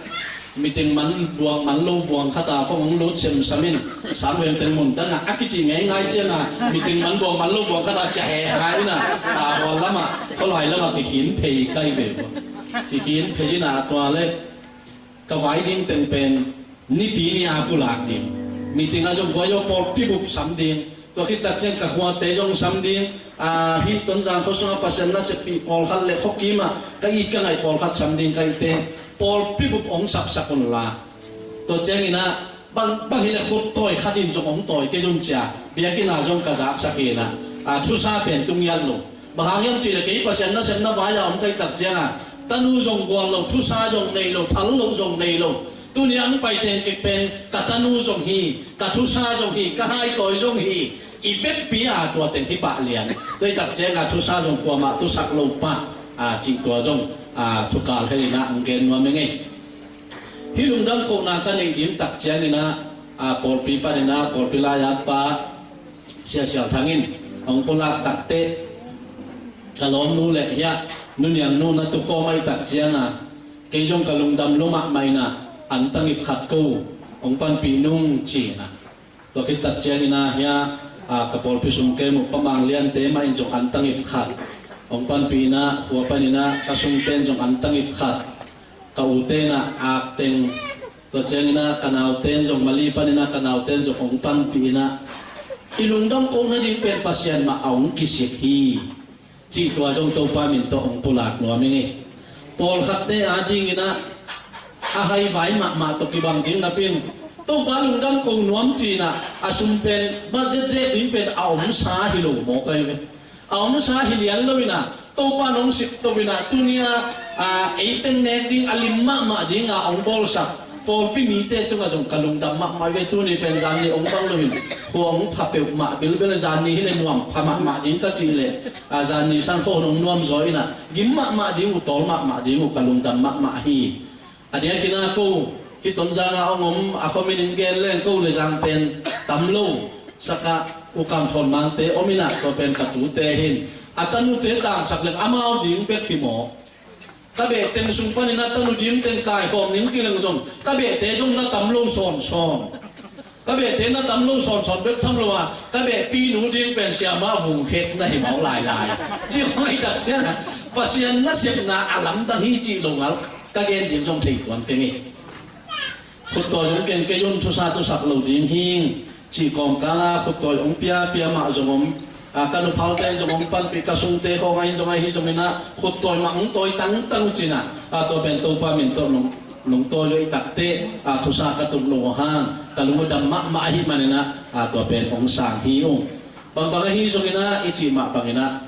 meeting man buang man lo buang khat a khawng hong lut semsam in, sang veng teng mun dang ah a kici ngeingai ciangin, meeting man buang man lo buang khat a cia he hai in ah, a, hual lam ah, khualai lam ah kikhin phei kai ve. Kikhin phei in ah tua le ka vai ding teng pen Nipi ni a pulak ding. Meeting ah zong guai aw pawlpi bup sam ding. Tua khit tak ciang ka khuate zong sam ding. A, hih Tonzang khua sungah Pasian naseppih pawlkhat le khuakim ah ka it ka ngaih pawlkhat sam ding ka hihte pawlpi bup hong sapsak un la. Tua ciangin ah bang, bang hi le khut tawi khat in zong hong tawi kei zong cia. Biakinn ah zong ka zaksak hi in ah. A, thusa pen tung hial lo. Bang hang hiam cih leh kei Pasian nasepna vai-ah om ka hih tak ciangin tanu zong gual lo, thusa zong nei lo, thal loh zong nei lo. Tuni a hong pai teng kik pen ka tanu zong hi, ka thusa zong hi, ka haitawi zong hi. I vekpi a tua teng hi pah lian. Tua hih tak ciangin thusa zong kuamah tusak lo pah, a, cih tua zong, a, thukal hel in ah hong gen nuam ing ei. Hih lungdam kohna ka neih ding tak ciangin ah, a, pawlpi panin ah, pawlpi lai-at pa Sia Sial Thang in hong pulak takteh, ka lawmnu le hiah Nu Niang nu na tukhawm ahih tak ciangin kei zong ka lungdam lua mahmah in ah, antang ip khat ko hong panpih nung ci in ah. Tua khit tak ciangin ah hiah, a, ka pawlpi sung kem uh Pa Mang Liante mah in zong antang ip khat hong panpih in ah, khua panin ah ka sungte'n zong antang ip khat, ka ute'n ah ak teng, tua ciangin ah ka naute'n zong Mali panin ah ka naute'n zong hong panpih in ah, i lungdam kohna ding pen Pasian mah a hong kisik hi cih tua zong Topa min tawh hong pulak nuam ing ei. Pawlkhatte a dingin ah a haivai mahmah tawh kibang ding napi in Topa lungdam ko nuam ci in ah a sum pen budget zek ding pen a omsa hi lo mawk ahi ve. A omsa hi lian lo in ah, Topa'n hong sik to in ah, tuni a, a, ei teng nek ding a lim mahmah ding a hong bawlsak pawlpi mite tungah zong ka lungdam mahmah ve. Tuni pen zanni hong bang lo in, khua hong pha peuhmah bilbel, zanni hi le nuam pha mahmah ding ka cih leh, a, zanni sang khua hong nuam zaw in ah, gim mahmah ding uh, tawl mahmah ding uh, ka lungdam mahmah hi. A diakin ah ko, Hih Tonzang ah hong om a khuamin in gen leng ko le zang pen tam lo, saka U Kam Thawn Mangte om inah, tua pen ka tute hin a tanute tangsak leng amau ding bek hi maw? Ka behteng sung panin a tanu dim teng kaikhawm ning ci leng zong ka behte zong na tam lo sawnsawn. Ka behte na tam lo sawnsawn bek tham lo a, ka behpi nu ding pen siamah vung khek na hi mawk lailai. Ci khong hi tak ciangah Pasian nasepna a lamdang hi cih lo ngal ka gen ding zong thei tuan keng hi. Khutdawi hong ken kei un, thusa thusak lo ding hing cih kawmkala khutdawi hong piapia mah zong om. A, ka nuphaute zong hong panpih, ka sungte khawng ahi zong ahi zonginah khutdawi mah hong tawi tangtang uh cinah, a, tua pen Topa min tawh nong, nong tawi uh i takteh, a, thusa ka tut lo uh hang ka lung uh dam mahmah ahi maninah, a, tua pen hong sang hi ung. Bangbang ahi zonginah i cih mah banginah,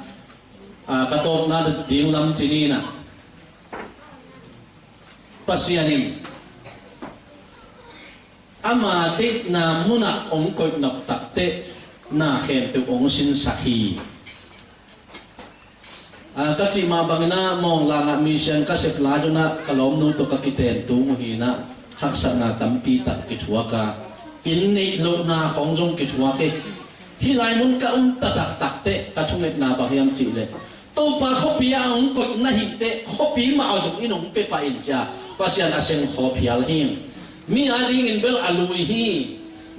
a, ka tawpna ding lam cininah Pasian in ama deihna munah hong koihnop takteh na khempeuh hong sinsak hi. A, ka cih mah banginah Mawng langah mission ka sep lai unah ka lawmnu tawh ka kiten tung uh hinah haksatna tampi tak kithuak a, inn neih lohna khawng zong kithuak hi. Hih lai mun ka um taktak takteh ka thungetna bang hiam cihleh Topa khuapi ah hong koih na hih teh khuapi mah a zong in hong pia pah in cia Pasian a seng khaw phial hi. Mi a dingin bel a lui hi.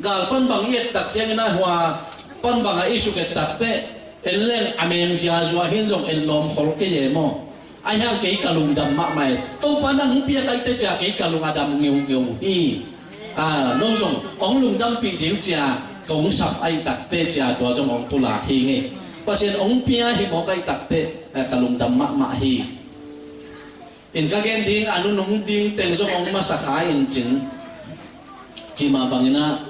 Gal pan bang i et tak ciangin a hua pan bang a i suk et tak teh en leng a meng ziazua hin zong en lawm khol kei e maw? Ahi hang kei ka lungdam mahmah e. Topa nang hong pia ka hih teh cia kei ka lung a dam ngeungeu hi. A, no zong hong lungdampih ding cia kong sap ahih takteh cia tua zong hong pulak hi ngei. Pasian hong pia hi mawk ahih takteh, eh, ka lungdam mahmah hi. In ka gen ding a nunung ding teng zong hong masa kha in cin. Cih mah banginah,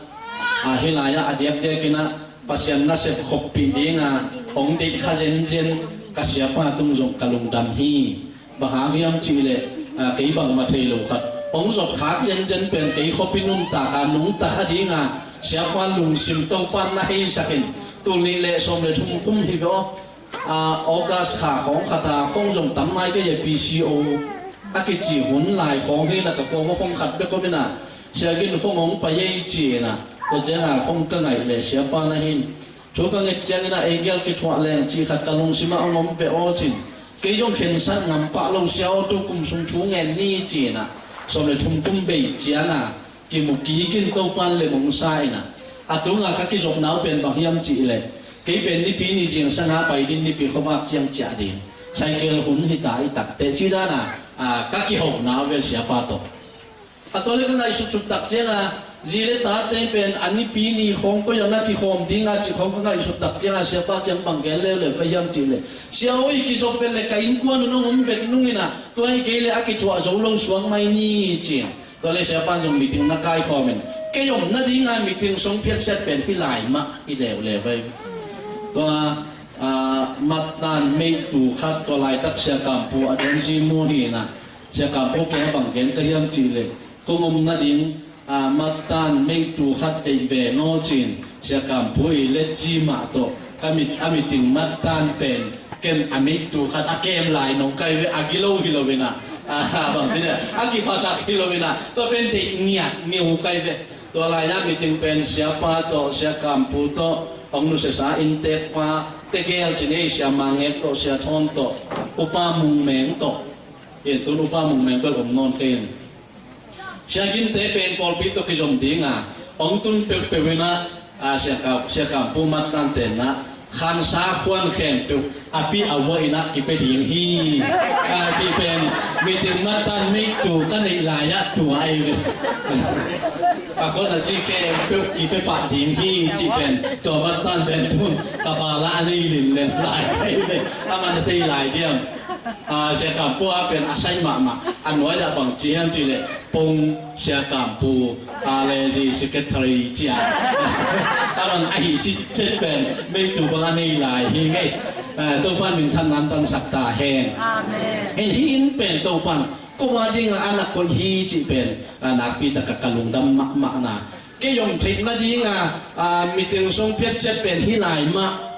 a, hih lai-ah a diakdiakinah Pasian nasep khoppih dinga hong deih kha zenzen ka siapa tung zong ka lungdam hi. Bang hang hiam cihleh, a, kei bangmah thei lo khat hong zot khak zenzen pen kei khuapi nuntak a nungta kha dinga siapa lungsim Topa na heisakin tul nih le sawm le thum kum hi ve aw. A, August kha khawng khat a phone zong tam mai kei a, P C O a kici hun lai khawng hi na ka khua khawng khat bek om inah Sia Gin phone hong pai ei ci inah tua ciangah phone ka ngaih le siapa na hin thu ka nget cianginah ei gial kithuah leng cih khat ka lungsimah hong om ve aw cin. Kei zong khensat ngam pah lo sia aw, tu kum sung thu ngen ni ci inah sawm le thum kum bei ciangah kimu kikin Topan le mongsa inah a tunga ka kizopna uh pen bang hiam cihleh kei pen Nipi ni zingsanga pai ding, Nipi khuavak ciang ciah ding, cycle hun hita i takteh ci dana, a, ka kihona uh ve siapa tawh. A tua le ka ngaihsutsut tak cianga zi le tate pen a Nipi ni khawng koi a na kikhawm dinga cih khawng ka ngaihsut tak cianga siapa kiang bang gen leuleu ka hiam cihleh sia aw, i kizop pen le ka innkuan un hong om vet nunginah tua hi kei le a kithuah zo lo suak mai ni ci. Tua le siapa zong meeting na kaikhawm in kei om nadinga meeting song phiatsiat pen hih lai mah hi leuleu vei. Tua, a, mattan meihtu khat tua laitak Sia Kampu a dongzi mu hinah Sia Kampu kei a bang gen ka hiam cihleh kong om nading, a, mattan meihtu khat deih ve naw cin Sia Kampu i letzi mah tawh ka mit, a meeting mattan pen ken a meihtu khat a kem lai nong kai ve, a gilo hi lo inah, a, bang ci le a kiphasak hi lo inah tua pen deih ngiat ngiu kai ve. Tua lai-ah meeting pen siapa tawh Sia Kampu tawh hong nusiasa inntekpa tegel ci nei, Sia Mangek tawh, Sia Thawn tawh, Upa Mung Meng tawh. Hi tun Upa Mung Meng bel om nawn kei in. Sia Ginte pen pawlpi tawh kizom dinga hong tun peuhpeuh inah, a, Sia Kam, Sia Kampu mattan tenna khansa khuan khempeuh a pi a vua inah kipia ding hi. A, cih pen meeting mattan meihtu ka neih lai-ah tua ahi ve. A khuan a si khempeuh kipia pah ding hi cih pen tua mattan pen tun ka pala a nei linlen lai ka hi ve. A man a thei lai diam. A, Sia Kampu a pen a sai mahmah. A nuai-ah bang ci hiam cihleh Pung Sia Kampu a le zi secretary cia. A man ahi si chet pen meihtu bang a nei lai hi ngei. A, Topan minthanna tansak ta hen. Amen. Hen hi in pen Topan koma dinga a nak koih hi cih pen, a, nakpi taka ka lungdam mahmahna. Kei om theih nadinga, a, meeting song phiatsiat pen hih lai mah.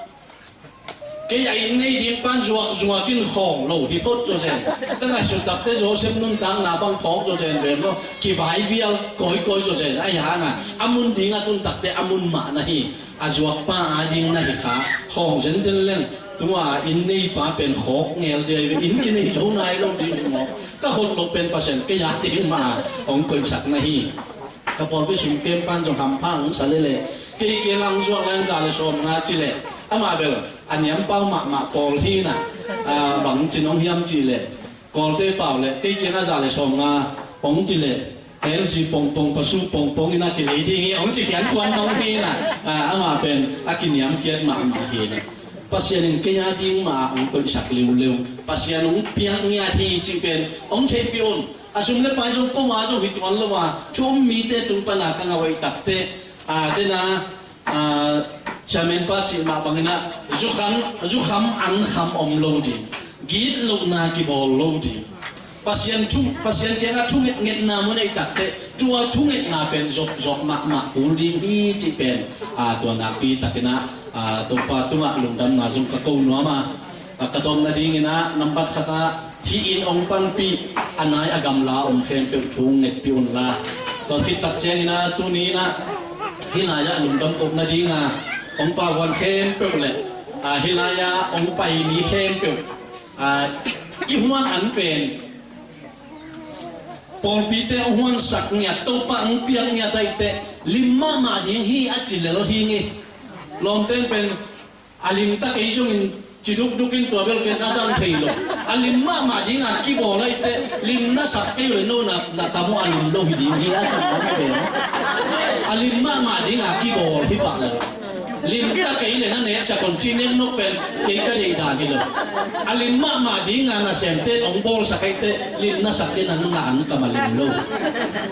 Kei a inn nei ding pan zuakzuak in khawng lo hi phot zawzen. Ka ngaihsut takte Joseph nuntakna bang phawk zawzen ve maw, kivaivial kawikawi zawzen. Ahi hanga a mun ding a tun takte a mun mah na hi. A zuakpa a ding na hi kha. Khawng zenzen leng tua inn neipa pen khawk ngel dia hi ve, inn kinei zo nai lo ding hi maw. Ka khot loh pen Pasian kei a ding mah a hong koihsak na hi. Ka pawlpi sung kem pan zong hampha hong sa lele. Kei kiangah hong zuak lai-in za le sawmnga ci leh, amah bel a niam pau mahmah pawl hi na. A, bang ci nong hiam cih leh, Kawlte pau leh kei kiangah za le sawmnga hong ci leh, hensi pongpong, pasu pongpong in a kilei ding hi hong ci khian kuan nong hi na. A, amah pen a kiniamkhiat mahmah hi na. Pasian in kei a ding mah a hong koihsak liuliu. Pasian hong piak ngiat hi cih pen hong theihpih un. A sum le pai zong koma zong hi tuan lo a, thu um mite tung pana ka ngah uh ahih takte, a, dena, a, chairman pa cih mah bangin a, zukham, zukham angkham om lo ding, gitlohna kibawl lo ding. Pasian thu, Pasian kiangah thungetngetna mun ahih takte, tua thungetna pen zopzop mahmah kul ding hi cih pen, a, tua nakpi takin a, a, Topa tungah lungdamna zong ka ko nuam a. A, ka tawpna dingin a, nambat khat a, hih inn hong panpih a nai a gamla om khempeuh thu hong ngetpih unla. Tua khit tak ciangin a, tuni in a, hih lai-ah lungdam kohna ding a hong pau huan khempeuh le, a, hih lai-ah hong pai mi khempeuh, a, i huan an pen pawlpite hong huansak ngiat, Topa hong piak ngiat ahih teh lim mahmah ding hi a ci lel hi ngei. Lawmte in pen a lim ta kei zongin ci dukduk in tua bel ken a dang thei lo. A lim mahmah ding a kibawl ahih teh lim na sak kei uh leh no na, na tam uh a lim lo hi ding hi a ci mawk hi ve. A lim mahmah ding a kibawl hi pah lo. Lim ta kei leh na neksak un ci nek nop pen kei ka deih dan hi lo. A lim mahmah ding a nasemte in hong bawlsak ahih teh lim na sak kei na, na an kam a lim lo.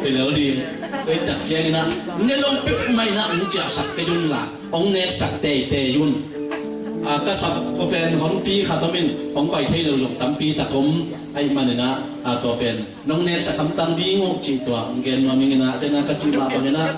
Hi lo ding. Kei tak ciangin a ne lo peuhmah in a hong ciahsak kei un la. Hong neksak teitei un. A, ka sap ko pen honpi khat om in hong pai thei lo zong tampi tak om ahih manin a, a, tua pen nong neksak hamtang ding uh cih tua hong gen nuam ing in a, tena ka cih mah bangin a,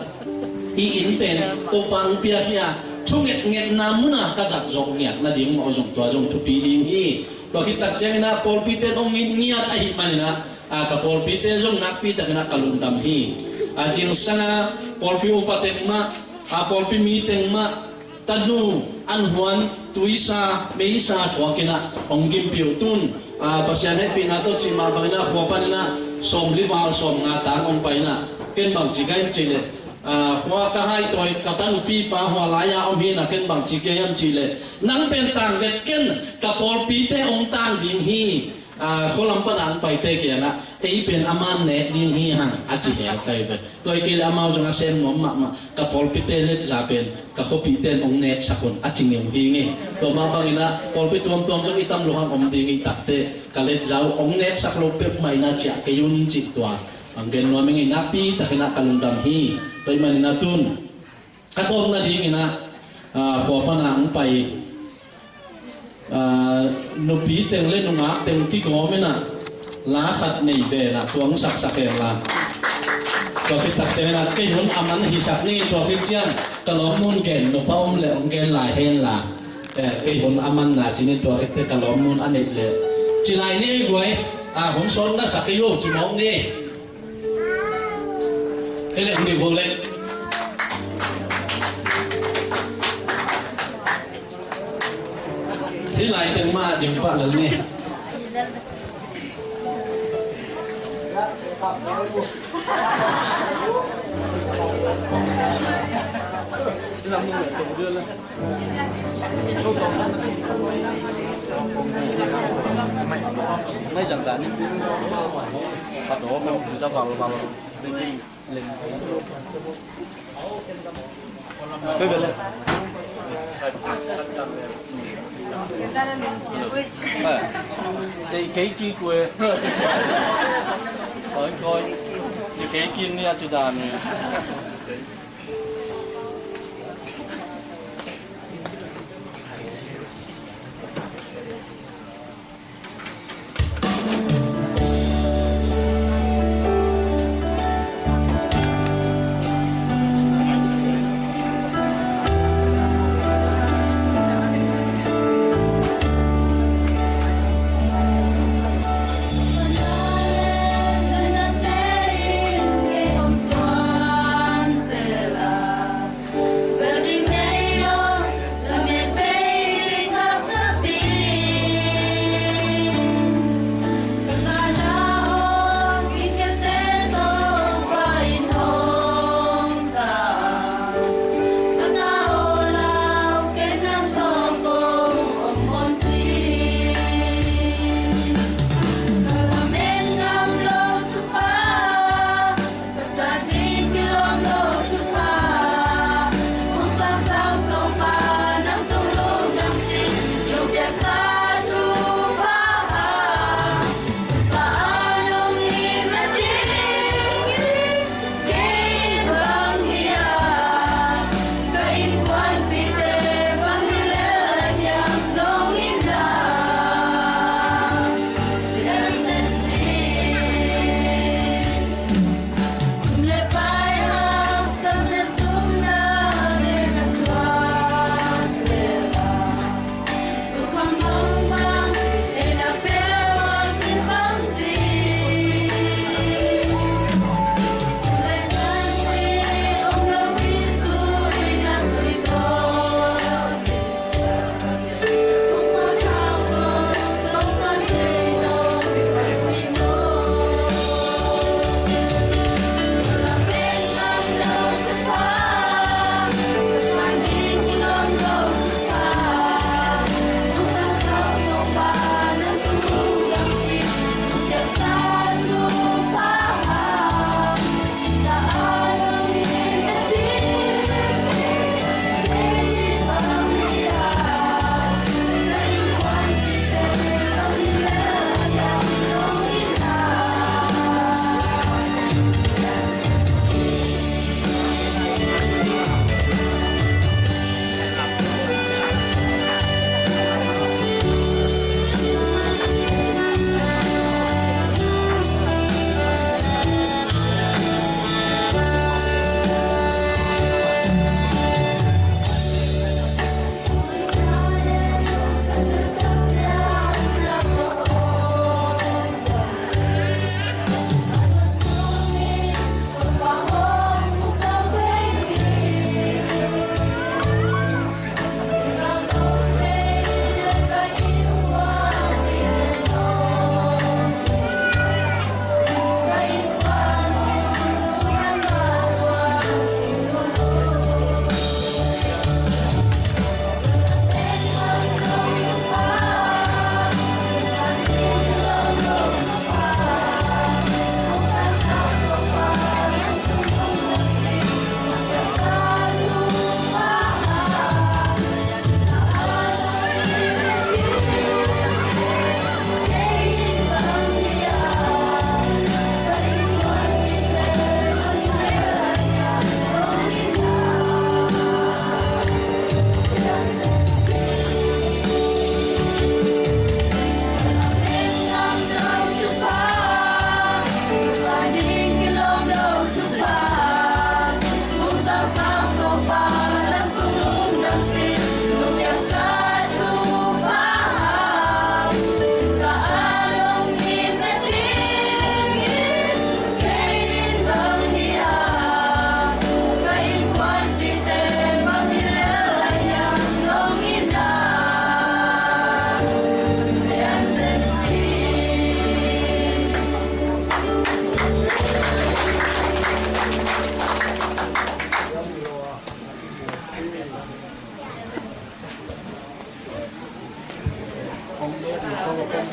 hih inn pen Topa hong piak hi a, thungetngetna mun a ka zat zawh ngiat nading mah uh zong tua zong thupi ding hi. Tua khit tak ciangin a pawlpite in hong it ngiat ahih manin a, a, ka pawlpite zong nakpi takin a ka lungdam hi. A, zingsang a pawlpi upa teng mah, a, pawlpi mi teng mah, tanu, an huan, tuisa, meisa thuak in a hong gimpih uh tun. A, Pasian hehpihna tawh cih mah bangin a khua panin a sawmli val sawmnga tang hong pai in a, ken bang ci ka hiam cih leh, a, khua ka hai tawi ka tanupipa hua lai-a om hi in a, ken bang ci ka hiam cih leh, nang pen tang vet ken, ka pawlpite hong tang ding hi. A, khualam pana an paite kiangah ei pen aman nek ding hi hang a ci hel kai ve. Tua hi kei leh amau zong a sem nuam mahmah, ka pawlpite letza pen ka khuapihte in hong neksak un a ci ngeu hi ngei. Tua mah bangin a pawlpi tuamtuam zong i tam lo hang om ding i takte, ka letza uh hong neksak lo peuhmah in a ciah kei un cih tua hong gen nuam ing ei. Nakpi takin a ka lungdam hi. Tua ahih manin a tun ka tawpna dingin a, a, khua pana hong pai, a, nupi teng le nungak teng kigawm in a, la khat nei ve in a, tua hong saksak hen la. Tua khit tak ciangin a kei hun a man hisak ning in, tua khit ciang ka lawm mun gen nop a om leh hong gen lai hen la. Eh, kei hun a man na ci ning, tua khit teh ka lawm mun a neih leh ci lai ni ei guai. A, hun sawt na sak ei o ci mawk ni. Kei leh hong ding vo leh. Hih lai teng mah ding pah lel ni. Mai jang dan ni. Ka do ko, ka val val. Kei kei ki kue. Koi koi. Kei kei ki ni a ci dan.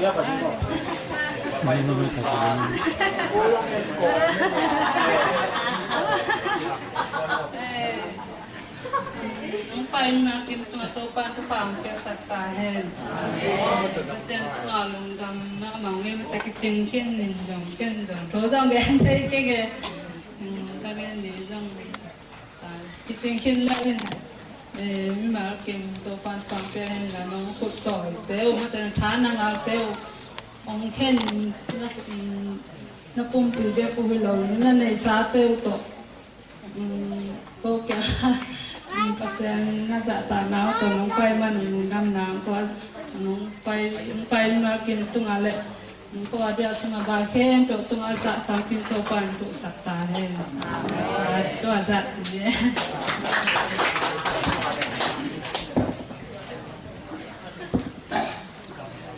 Nong paina kim tungah Topa'n thupha hong piaksak ta hen. Pasian tungah lungdam na mang ngei mah ta, kicing khin ning zong khin zong tho zong gen thei keng e. Ka gen ding zong kicing khin lai hen. Mimal kim Topa'n thupha hong pia hen la, nong khut tawite uh, mate na tha na ngaute uh hong khen na, na pumpi bek uh hi lo, na neisate uh tawh. Ko kia Pasian na zahtakna uh tawh nong pai man lungdam na, ko nong pai, nong pai na kim tungah le ko a dia sungah bang khempeuh tungah zahtakpih Topa'n tusak ta hen. Tua zah ci e.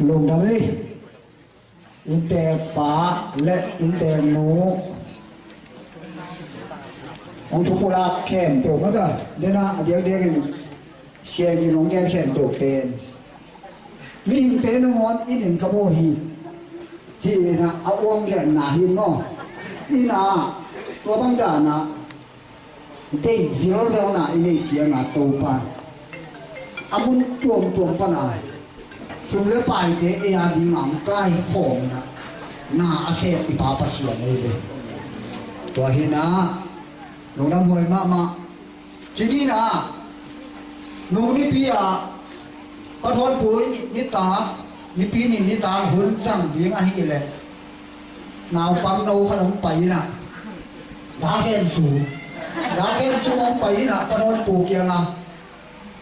Lungdam ei. Innteek pa le innteek nu hong thupulak khempeuh mah ta, dena a diakdiak in sian in hong gen khempeuh pen mihingte nangawn inn in ka bawl hi ci-in a uang genna hi maw? Inn ah tua bang dan a deih vilvelna i neih ciangin Topa a mun tuamtuam pana sum le paite ei a ding a hong kaikhawm in a na a sep i Pa Pasian ei ve. Tua hi in a lungdam huai mahmah. Ci ni in a nung nipi a Pa Thawnpui nitak, nipi ni nitak hun zang ding ahih leh naupang no khat hong pai in a, Dak Khen Sung, Dak Khen Sung hong pai in a Pa Thawnpui kiangah,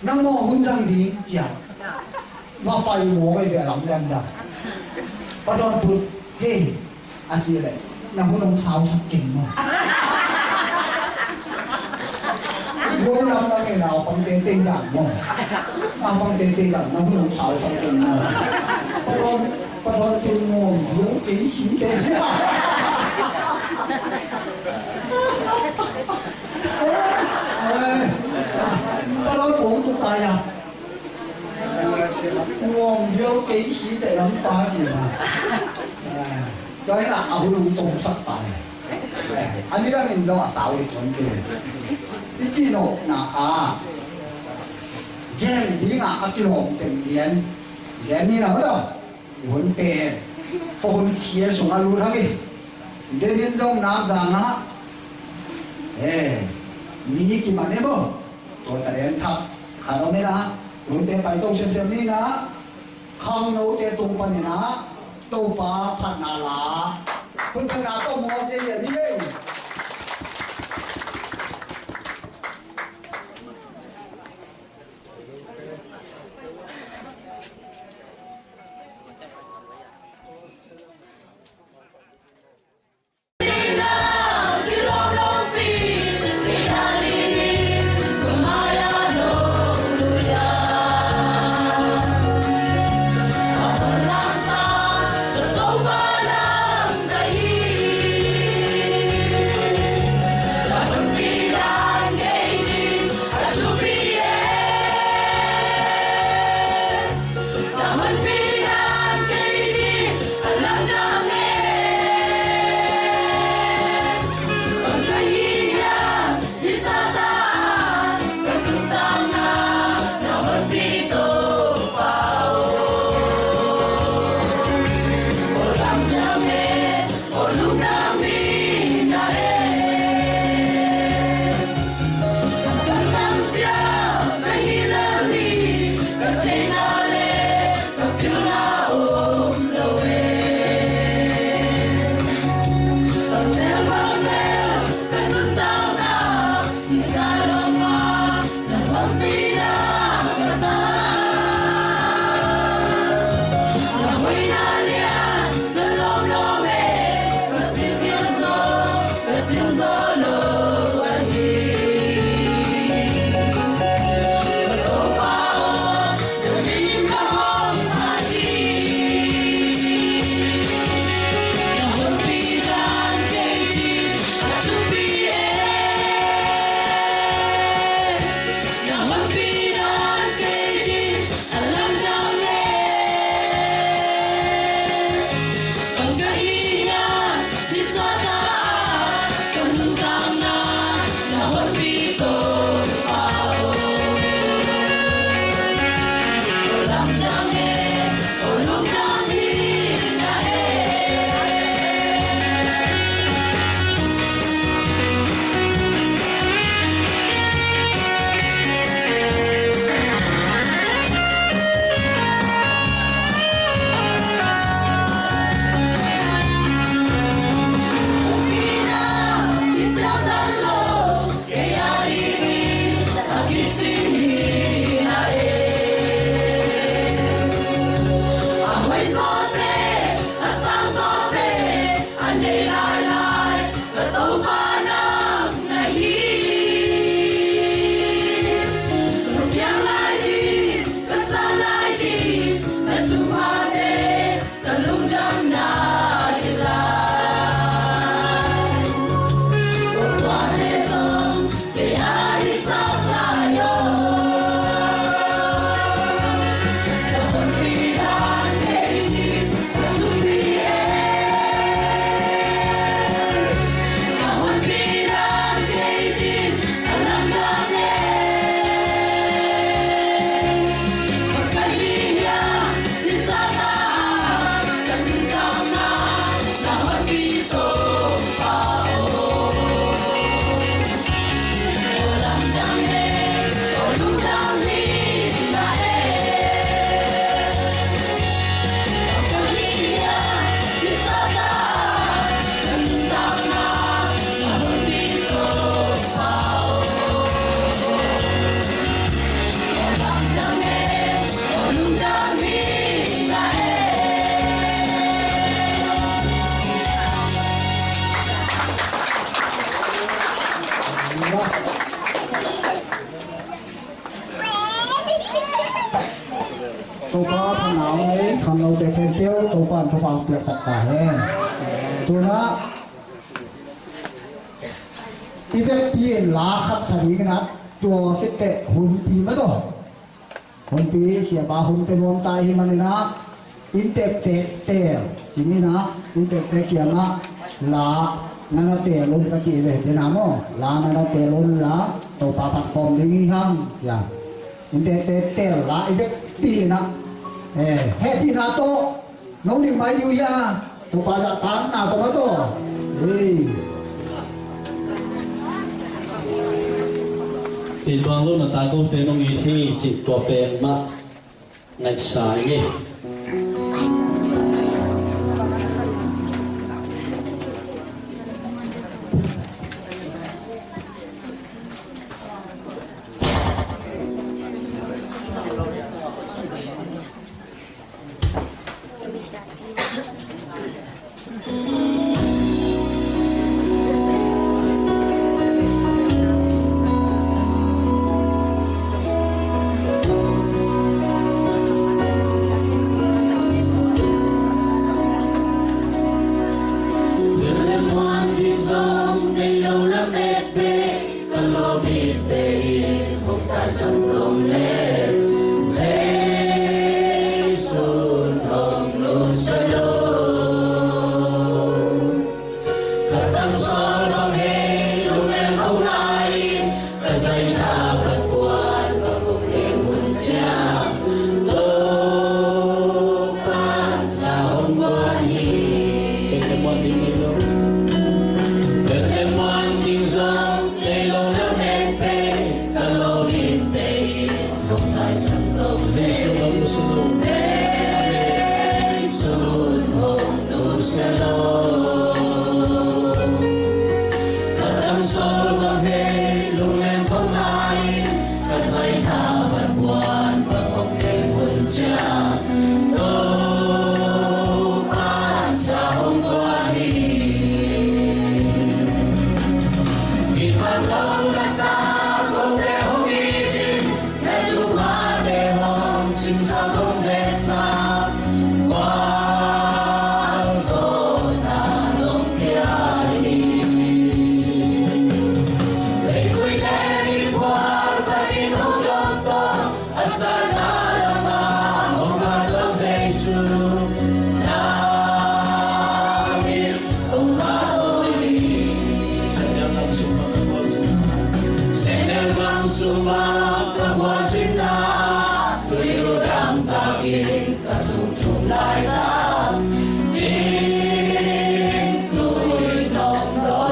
nang maw hun zang ding ci a, va pai maw kei ve a lamdang dan. Pa Thawnpui, hei, a ci leh, na hun hong khausak keng maw. Guai lam na ngei naupang teitei dan maw. Naupang teitei dan, na hun hong khausak keng maw. Pa Thawn, Pa Thawnpui nuam viau kei si te. Pa Thawnpui tuk ta ya. Nuam viau kei si te lam pa ci na. Tua hi a, a hun hong tongsak ta hi. A nidangin zong a sau hi tuan te. I cihnopna a gen ding a a kilawm teng lian, lian ni na maw. I hun pen khuahun sia sungah lut hang hi. Denin zong nak zang a, eh, mi kiman e maw. Tua ta lian thak khat om e na. Hun pen pai to semsem ni na. Khangnote tung panin a Topa phatna la, hun phatna tawh muak ziahziah ni ei. Topa thangah hong nei khangnote khempeuh Topa in thupha hong piaksak ta hen. Tu-in ah i vekpi in la khat sa dingin ah, tua khit teh hunpi mah tawh, hunpi siapa hunte nuam ta ahih manin ah, innteekte teel, ci-in ah innteekte kiangah la na na teel un ka ci hi ve, te na maw, la na na teel un la, Topa phat khawm ding hi hang, ci-a. Innteekte teel la i vekpi in ah, eh, hehpihna tawh nong ding mai ding uh hia, Topa zahtakna tawh mah tawh. Ei. Pi Tuang Lun a takote nong it hi cih tua pen mah ngaihsa ing ei. Ka lawmte in hong taisan zong leh, Jesu in hong nusia lo. Ka tang sawl bang hei lungleng khong lai-in, ka zaitha bat puan bang hong leh mun ciang, Topa in tha hong guan hi. Bethlehem muan ding zong nei lo lamen pen, ka lawmte in hong taisan zong leh, Jesu in hong nusia lo. Jesu in hong nusia lo. Ka tang sawl bang hei lungleng khong lai-in, ka zaitha bat puan bang hong leh mun ciang, Topa in tha hong guan hi. Kipan lo na ta kote hong it in, na thuphate hong simsa kong zetsa, gualzawhna nong pia hi. Leikui le ni phual patin hong dawng tawh, a satna lamah hong kah lo Jesu, na min hong phat hi. Sehnel gam sungah ka khualzinna, sehnel gam sungah ka khualzinna, tui lu dam takin ka tung tung laitak, cing tui nong dawn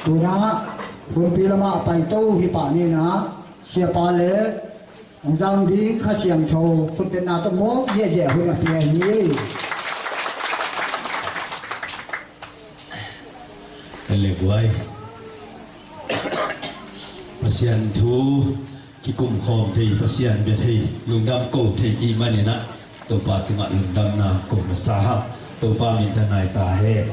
Tuna hunpi lamah paito hi pah ni in ah, siapa le hong zang ding Kha Siangtho khutbetna tawh mawk ziahziah hun a pia hi. Hallelujah. Pasian thu kikum khawm thei, Pasian bia thei, lungdam ko thei i hih manin ah Topa tungah lungdamna ko masa hang. Topa minthanna hi ta hen.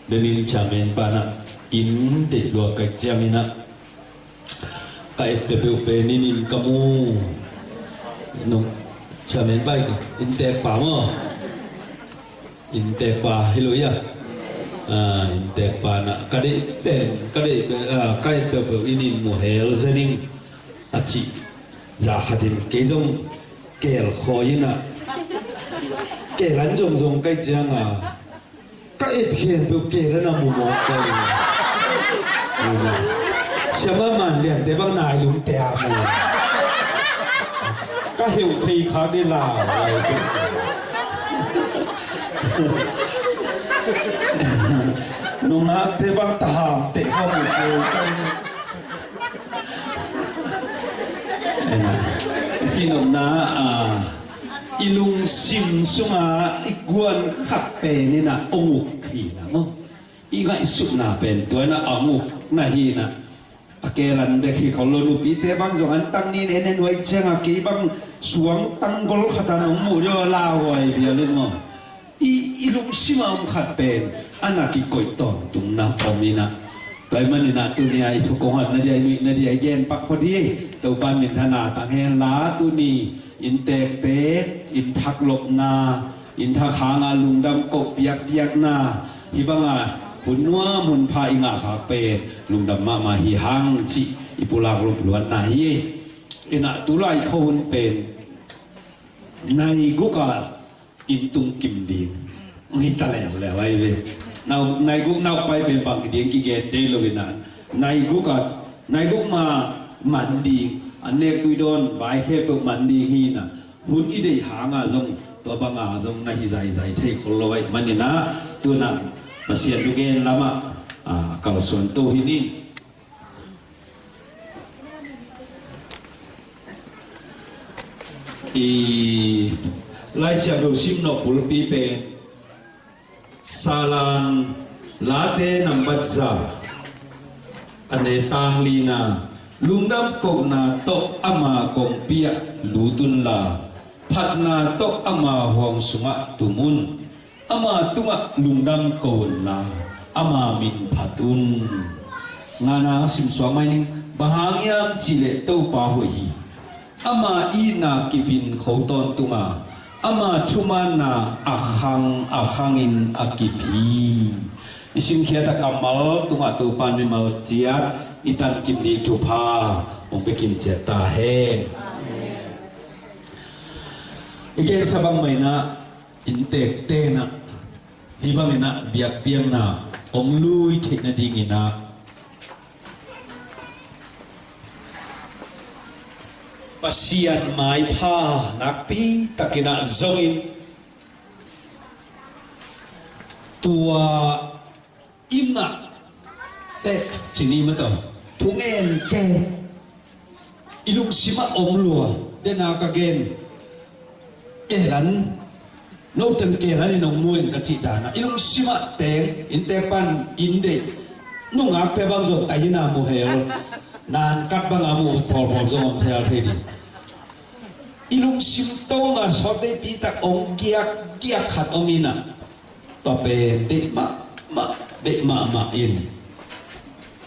Denin chairman pa in ah inn deih lua ka hih ciangin ah ka et peuhpeuh pen inn in ka mu. Nong chairman pa in innteekpa maw? Innteekpa hi lo ia. Ah, innteekpa in ah ka deih pen, ka deih pen, ah, ka et peuhpeuh inn in mu hel zen ing a cih. Zah khatin kei zong keel khawi in ah, keel an zongzong ka hih ciangin ah ka et khempeuh keel an a mu mawk ka hi. Siama man liante bang nai lungte a mu. Ka heuh thei khak ding lau. Nungakte bang tahamte kha mu thei ka hi. Cinopna, ah, i lungsim sungah i guan khat pen in ah hong uk hi na maw? I ngaihsutna pen tua in ah hong uk na hi na. A keel an bek hi khol lo, nupite bang zong an tang ni in en en uai ciangin kei bang suang tanggol khat a nong muh deuh a lauhuai vial in maw? I, i lungsim a om khat pen an a kikoih tawntungna om in ah. Tua ahih manin ah tuni a i thu kong hon na dia, i nuih na dia i gen pak phot hi. Topa in minthanna tang hen la, tuni innteekte, inn thak lopna, inn thak hanga lungdam koh piakpiakna, hih banga hun nuam hun pha i ngah khak pen lungdam mahmah hi hang cih i pulak lupluatna hi. In ah tulai khuahun pen nai guk a inn tung kim ding hong hi ta leuleu ahi ve. Nau, nai guk nau pai pen bang ding kigen dei lo in ah, nai guk a, nai guk ma man ding, an nek tui dawn vai khempeuh man ding hi in ah, hun i deih hanga zong tua banga zong na hi zaizai thei khol lo ahih manin ah, tu in ah Pasian thugen lamah, ah, kalsuan to hi ni. I Lai Siangtho sim nop bulpi pen Salan Late nambat za, a neu tang lina, lungdam kohna tawh ama kongpi ah lut unla, phatna tawh ama huang sungah tum un. Ama tungah lungdam ko unla, ama min phat un. Ngana simsuak mai ning, bang hang hiam cihleh Topa hoih hi. Ama itna kip in kho tawntung a, ama thumanna a khang a khangin a kip hi. I simkhiat a kammal tungah Topa in mimal ciat i tankim ding thupha hong pia kim ciat ta hen. I gensa bang mah in ah, innteekte in ah hih bangin ah biakpiakna hong lui theih nadingin ah Pasian maipha nakpi takin ah zongin, tua i ngah teh cini mataw, thungen ke i lungsimah om lua, dena ka gen, kelan, noten kelan in hong mu in ka cih dana i lungsimah teng, innteekpan in deih, nungakte bang zong taihina mu hel, nankat banga mu phawlphawl zong om thei thei ding. I lungsim tonga sawt veipi tak hong giak giak khat om in ah, tua pen deih mahmah, deih mahmah in,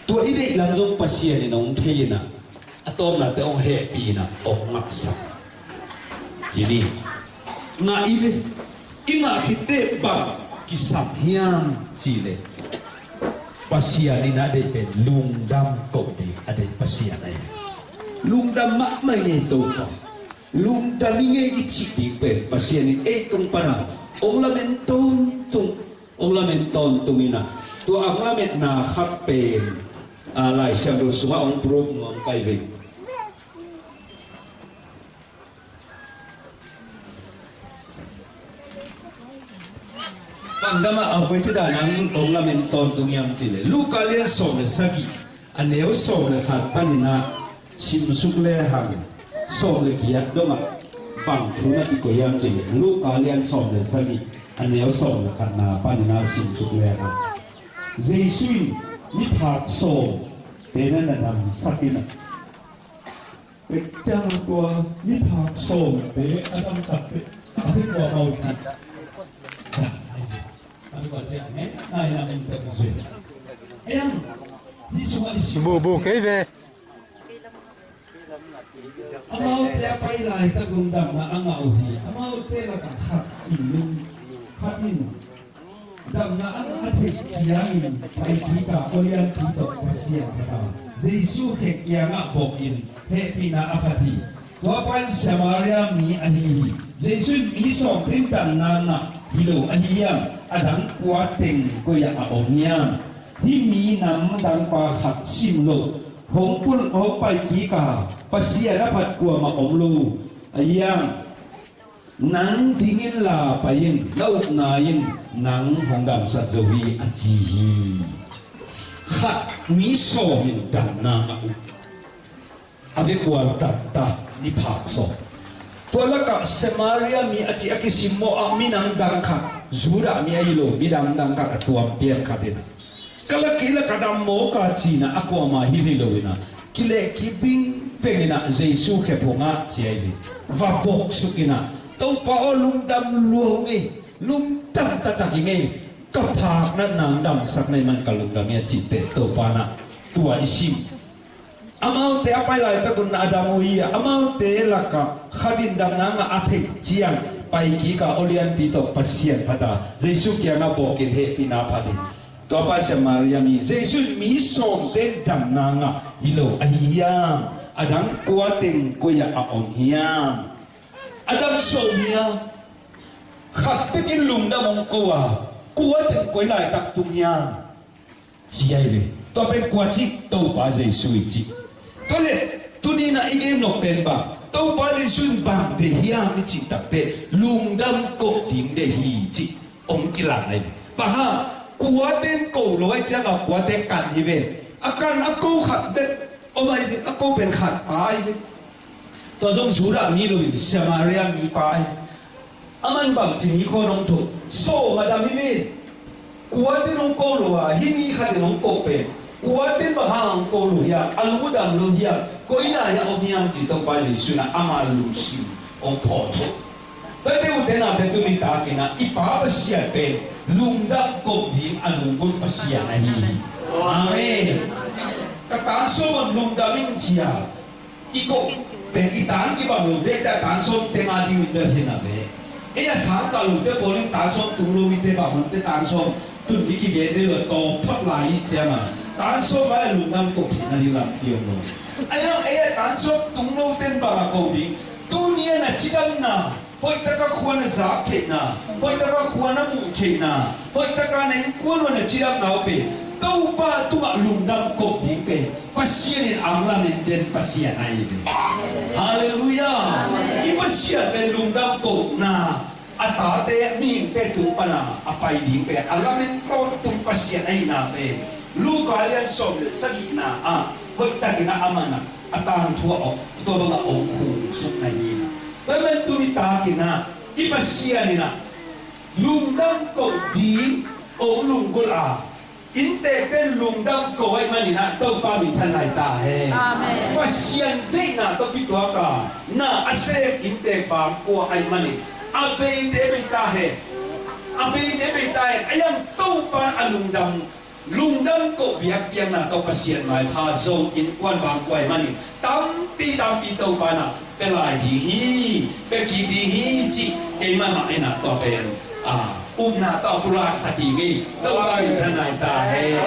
tua i deih lam zong Pasian in hong thei in ah, a tawpnate hong hehpih in ah hong ngahsak. Cini ngah i ve. I ngah khit teh bang kisam hiam cihleh, Pasian in a deih pen lungdam ko ding a deih Pasian ahi ve. Lungdam mahmah i ngei Topa. Lungdam i ngei i cih ding pen Pasian in ei tung pana hong lamen tawntung, hong lamen tawntung ina, tua hong lametna khat pen, a, Lai Siangtho sungah hong proof nuam kai ve. Bang dama a koici dan hong lamen tawntung hiam cih leh, Luka lian sawm le sagih, a neu sawm le khat panin ah simsuk lehang, sawm le giat dongah bang thu na kikoih hiam cih leh, Luka lian sawm le sagih, a neu sawm le khatna panin ah simsuk lehang, Jesu in miphak sawm te na na damsak ina, pek ciang tua miphak sawm te a damsak te a hi kua mau cih. Bubu kei ve. Amaute a pai laitak lungdamna a ngah uh hi. Amaute lakah khat in lung, khat in damna a ngah a theih ciangin pai kik a, ulianpi tawh Pasian phat a, Jesu khe kiangah bawkin hehpihna a phat hi. Tua pa in Samaria mi ahi hi. Jesu in mi sawm teng damna ngah hi lo ahi hiam? A dang kua teng koi ah a om hiam? Hih mi namdang pa khat sim loh hong pul, hong pai kik a, Pasian a phat kuamah om lo ahi hiam? Nang ding inla pai in, na upna in nang hong damsak zo hi, a ci hi. Khat, mi sawm in damna ngah uh. A vekua taktak miphak sawm. Tua lakah Samaria mi a cih a kisimmawh ah minam dang khat, Judah mi ahi lo, minam dang khat a tuam pian khat in, ka lak kik lak ka dam mawk a, ci-in a kuamah hilh hi lo in a, kilehkik vingveng in a, Jesu khe phungah ci ahi ve. Va boksuk in a, Topa aw, lungdam lua ung ei, lungdam taktak ing ei, ka phakna nang damsak na hih man ka lungdam hi, a cih teh Topa in a tua i sim. Amaute a pai laitak un a dam uh hi a, amaute lakah khat in damna ngah a theih ciang pai kik a, ulianpi tawh Pasian phat a, Jesu kiangah bawkin hehpihna phat hi. Tua pa Samaria mi, Jesu in mi sawmte damna ngah hi lo ahi hiam? A dang kua teng koi ah a om hiam? A dam sawm hiam? Khat bekin lungdam hong ko a, kua teng koi laitak tung hiam? Ci ahi ve. Tua pen kua cih? Topa Jesu i cih. Tua leh tuni-in a i gen nop pen bang, Topa Jesu in bang deih hiam i cih tak teh lungdam koh ding deih hi cih hong kilang ahi ve. Bang hang? Kuate in ko lo ahih ciangin kuate kan hi ve. A kan a ko khat bek om ahi ve. A ko pen khat pa ahi ve. Tua zong Judah mi lo hi, Samaria mi pa ahi. Aman bangci mi khaw nong thuk, sawm a dam hi ve. Kuate in hong ko lo a, hih mi khat in hong ko pen, kuate in bang hang hong ko lo hiam, a lungdam lo hiam, koi lai ah om hiam cih Topa Jesu in a ama lungsim hong phawk thuk. Tua teh ute naute, tuni takin a i Pa Pasian pen lungdam koh ding a lunggulh Pasian ahi hi. Amen. Ka tan sawm bang lungdam ing ci a, i koh pen i tan kibang lo, bek a tan sawm teng a ding in bel hi na ve. Ei a sang kah lote pawl in tan sawm tung lo mite bang hun te tan sawm tun ding kigen ding lo, tawm phot lai i ciang a, tan sawm a lungdam koh theihna ding lampi om lo. Ahi hang ei a tan sawm tung lo ten bang a ko ding? Tuni a na cidamna, hoih taka khua na zak theihna, hoih taka khua na muh theihna, hoih taka na innkuan uh a na cidamna uh pen Topa tungah lungdam koh ding pen Pasian in a lamen den Pasian ahi ve. Halleluiah. I Pasian pen lungdam kohna, a tate mihingte tung pana a pai ding pen a lamen tawntung Pasian ahihna pen Luka lian sawm le sagihna ah hoih takin a aman a a tangthu a om, tua bangah om khungsuk na hi. Tua ahih manin tuni takin a i Pasian in a lungdam koh ding hong lunggulh a, innteekte in lungdam koh ahih manin a Topa minthan lai ta hen. Amen. Pasian deihna tawh kituak a na a sem innteek bang kua ahih manin a beite bei ta hen. A beite bei ta hen. Ahi hang Topa a lungdam lungdam koh biakpiakna tawh Pasian maipha Zo innkuan bang kua ahih manin tampi tampi Topa in a pia lai ding hi, pia kik ding hi cih keimah mah in a tua pen, a, upna tawh a pulaksak ding hi. Topa minthan lai ta hen.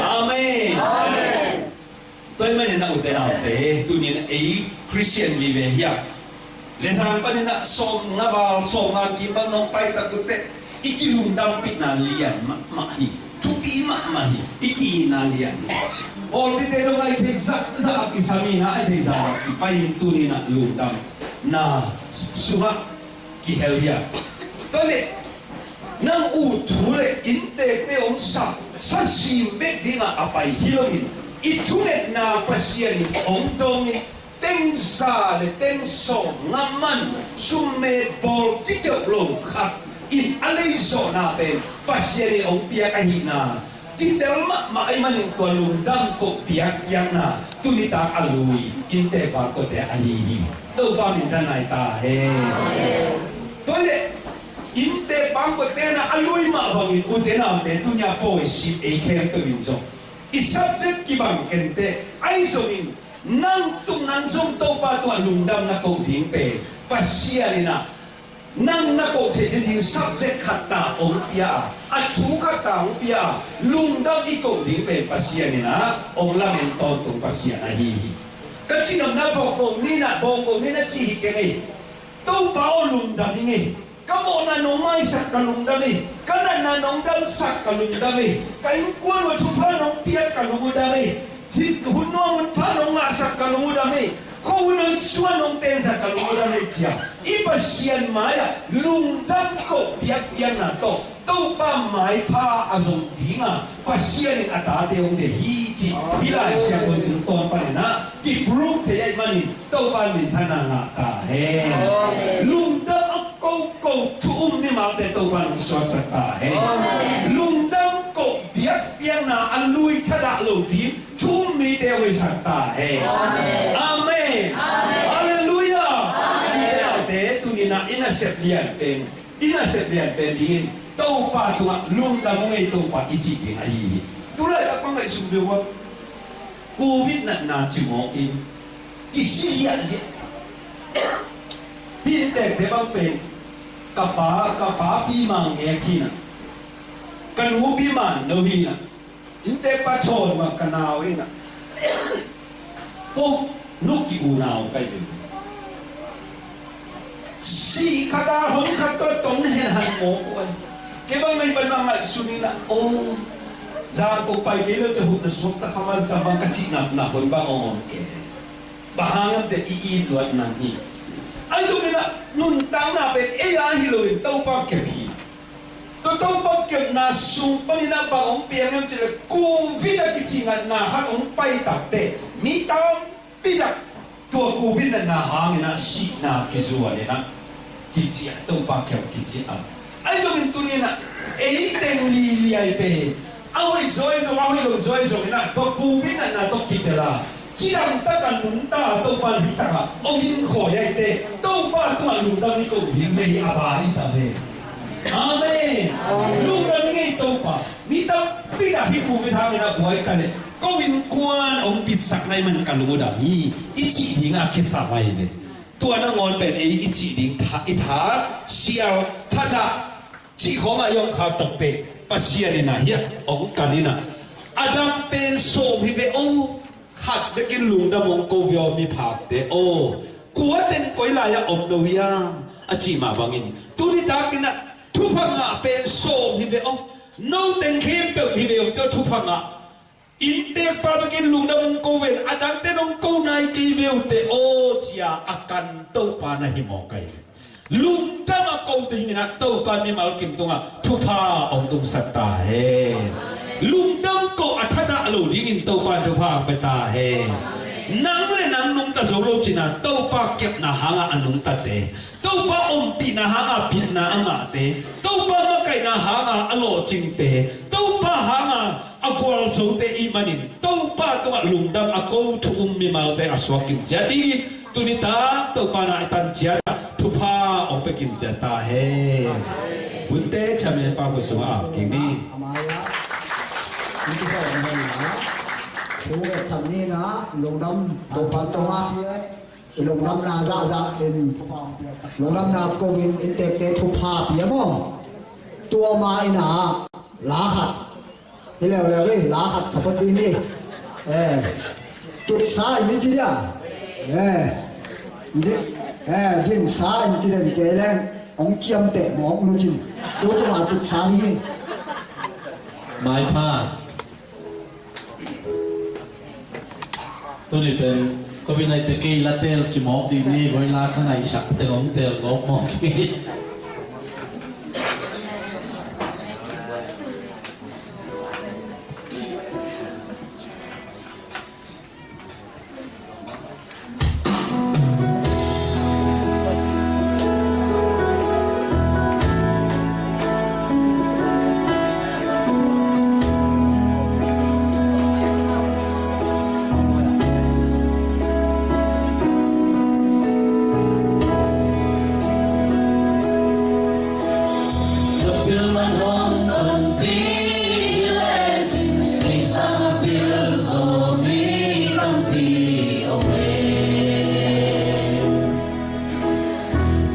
Amen. Tua ahih manin a, ute naute, tuni-in ei Khristian vive hi a, lehzan panin a sawmnga val, sawmnga kim bang nong paitak uh teh, i kilungdampihna lian mahmah hi. Thupi mahmah hi. I ki-itna lian hi. Pawlpite dong a i theih zahzah a kisam in a, a i theih zahzah a kipai in, tuni-in a lungdamna sungah kihel hi a. Tua leh nang ut thu le inntekte hong sa, sa sim bek dingah a pai hi loin, i thungetna Pasian in hong dong in, teng za le teng sawmnga man summet bawl kikeuh lo khat in a leizawhna pen Pasian in hong piak ahihna kitel mahmah ahih manin, tua lungdam koh biakpiakna tuni tak a lui inntek bangkote ahi hi. Topa minthanna hi ta hen. Tua leh inntek bangkote na a lui mah bangin, ute naute, tuni-a pawi sip ei khempeuh in zong i subject kibang kenteh, ahi zongin nang tung nang zong Topa tungah lungdam na koh ding pen Pasian in a, nang na koh theih nading subject khat ta hong pia a, a thu khat ta hong pia a, lungdam i koh ding pen Pasian in a hong lamen tawntung Pasian ahi hi. Ka cih nopna, bawngko ni na, bawngko ni na cih hi keng ei. Topa aw, lungdam ing ei. Ka mawhna nong maisak, ka lungdam ei. Ka natna nong damsak, ka lungdam ei. Ka innkuan uh a thupha nong piak, ka lung uh dam ei. Hi, hun nuam hun pha nong ngahsak, ka lung uh dam ei. Khuahun hoih suan nong teensak, ka lung uh dam ei, ci a, i Pasian mai-ah lungdam koh biakpiakna tawh Topa maipha a zong dinga Pasian in a tate hong deih hi, cih hih Lai Siangtho tungtawn panin a kiproof thei ahih manin, Topa in minthanna ngah ta hen. Lungdam a ko ko thu um mimalte Topa in hong suaksak ta hen. Lungdam koh biakpiakna a lui thadah lo ding thu um mite hoihsak ta hen. Amen. Halleluiah. Ute naute, tuni-in a i nasep lianpen, i nasep lianpen dingin Topa tungah lungdam ung ei, Topa i cih ding ahi hi. Tulaitak bang ngaihsun ve ua, Covid natna cimawk in kisi ziahziah. Hih inntekte bang pen ka pa, ka papi mangngek hi na, ka nupi manno hi na, inntekpa thawn mah ka nau hi na, ko nu ki unau kai ve. Sih khat a hong khat tawh ton hen han mawk uh ai. Kei bang mei pan bang ngaihsun in a, oh, zang ko pai kei lo te, hupna suak ta kha man ta bang ka cih ngapna hon bang hong om kei. Bang hang hiam cih leh i it luat nang hi. Ahi zongin a nuntakna pen ei a hi loin Topa kep hi. Tua Topa kepna sung panin a bang hong piang hiam cih leh Covid a kici natna khat hong pai tak teh mi tampi tak tua Covid natna hangin a sihna kizuan in a kici a, Topa kep kici a. Ahi zongin tuni-in a ei teng liliai pen a hoih zaw hi zong, a hoih lo zaw hi zongin a tua Covid natna tawh kibel a cidam tak a nungta Topa in hih tak a hong hinkhawi ahih teh Topa tungah lungdam i koh ding lei a bai ta ve. Amen. Lungdam i ngei Topa. Mi tampi tak hih Covid hangin a buai ta leh ko innkuan hong bitsakna ahih man ka lungdam hi, i cih ding a kisam ahi ve. Tua nangawn pen ei i cih ding tha, i tha sial, thadah cih khawng a i om kha tak teh Pasian in a hiah hong kan in a, a dang pen sawm hi ve aw, khat bekin lungdam hong ko ve aw, miphakte aw, kua teng koi lai-ah om no hiam a cih mah bangin, tuni takin a thupha ngah pen sawm hi ve aw, no teng khempeuh hi ve aw, tua thupha ngah. Inntekpa bekin lungdam hong ko ve, a dangte nong ko nai kei ve uh teh aw, ci a a kan Topa na hi mawk ahi. Lungdam a ko dingin a Topa mimal kim tungah thupha hong tungsak ta hen. Lungdam koh a thadah lo dingin Topa in thupha hong pia ta hen. Nang le nang nungta zo lo cin a Topa kepna hangah a nungtate, Topa ompihna hanga bitna a ngahte, Topa makaihna hanga a lawhcingte, Topa hanga a gualzote ih manin Topa tungah lungdam a ko thu um mimalte a suak kim ciat dingin tuni tak Topa na i tan ciat ah thupha hong pia kim ciat ta hen. Bunte, chairman pa khut sungah a kim ni. Thu et sam ni na, lungdam Topa tungah. I lungdamna zahzah in, lungdamna ko in inntekte thupha pia maw. Tua ma in a la khat hi leuleu hi, la khat support ding hi. Eh. Tutsa in i ci dia. Eh, di, eh, dinsa in ci den kei leng hong kiamteh mawk nu cin. Tu tungah tutsa ding hi. Maipha. Tuni pen Covid nineteen kei la teel ci mawk dih ni, voi la ka ngaihsak teng hong teel gawp mawk hi.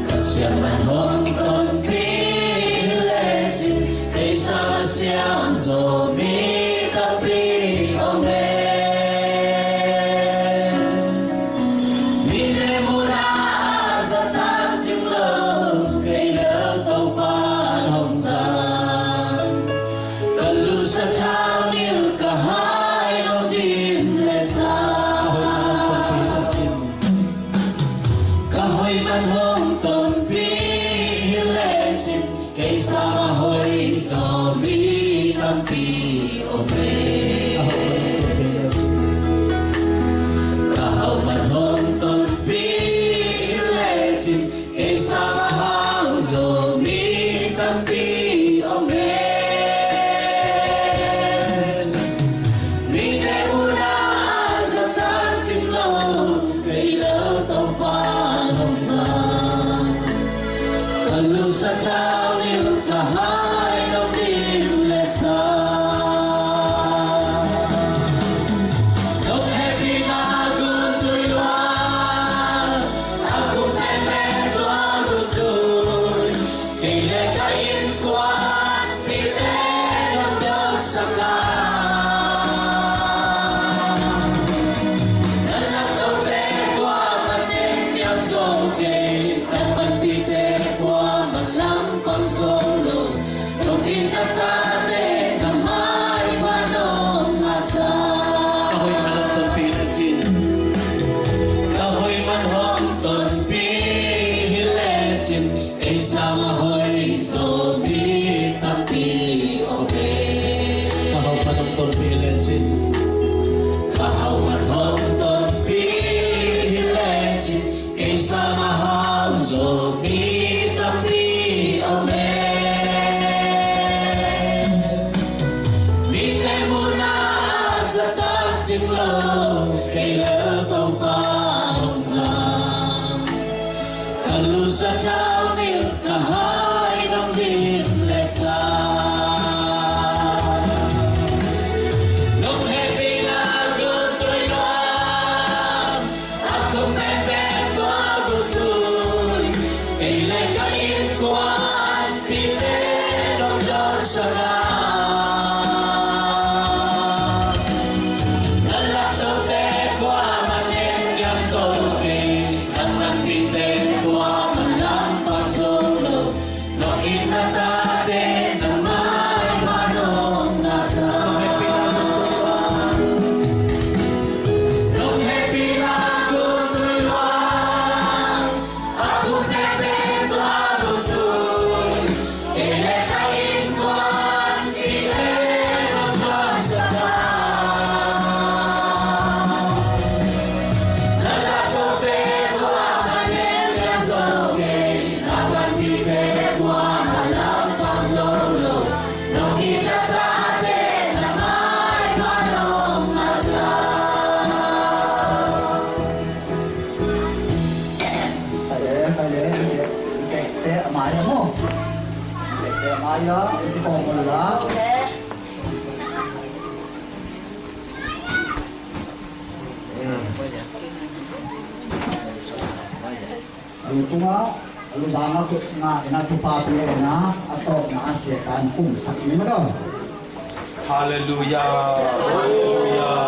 Ka siam man hong tonpih lecin, kei sang a siam zo mi tampi om e. Mite mun ah a zat tak cing lo, kei bel Topa in hong zat. Ka lus a thau nilh, ka hai nong dim leh sa. Ka hoih man hong tonpih hi lecin, kei sang a hoih zaw mi tampi om e. Ka hau man hong tonpih hi lecin, kei sang a hau zaw mi tampi om e. Mite mun ah a zat tak cing lo, kei bel Topa in hong zat. Ka lus a thau nilh, ka hai nong dim leh sa. Nong hehpihna gun tui luang, a kum peuhpeuh tua gun tui. Kei leh ka innkuanpihte nong dotsak a, na lametawte kuamah nengniam zo kei, na panpihte kuamah lampang zo lo. Nong it na tate na maipha nong ngahsak. Ka hoih man hong tonpih lecin, ka hoih man hong tonpih hi lecin, kei sang a hoih zaw mi tampi om e. Ka hau man hong tonpih lecin, ka hau man hong tonpih hi lecin, kei sang a hau zaw mi tampi om e. Mite mun ah a zat tak cing lo, kei bel Topa in hong zat. Ka lus a thau nilh, ka hai nong dim leh sa. Nong hehpihna gun tui luang, a kum peuhpeuh tua gun tui. Kei leh ka innkuanpihte nong dotsak a, na lametawte kuamah nengniam zo kei, na panpihte kuamah lampang zo lo. Nong it na tate na maipha nong ngahsak. Nong hehpihna gun tui luang, a kum peuhpeuh tua gun tui. Kei leh ka innkuanpihte nong dotsak a, na lametawte kuamah nengniam zo kei, na panpihte kuamah lampang zo lo. Nong it na tate na maipha nong ngahsak. Khaile, khaile, khaile. Kekte a mai-ah maw? Kekte a mai-ah i kikawm un la. Eh. A lu tungah, a lu zangah khut ngah in a thupha pia in a, a tawpna a siakan kumsak ni maw. Halleluiah. Halleluiah.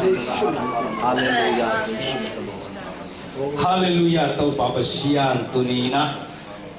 Halleluiah, Jesu. Halleluiah, Topa Pasian, tuni-in ah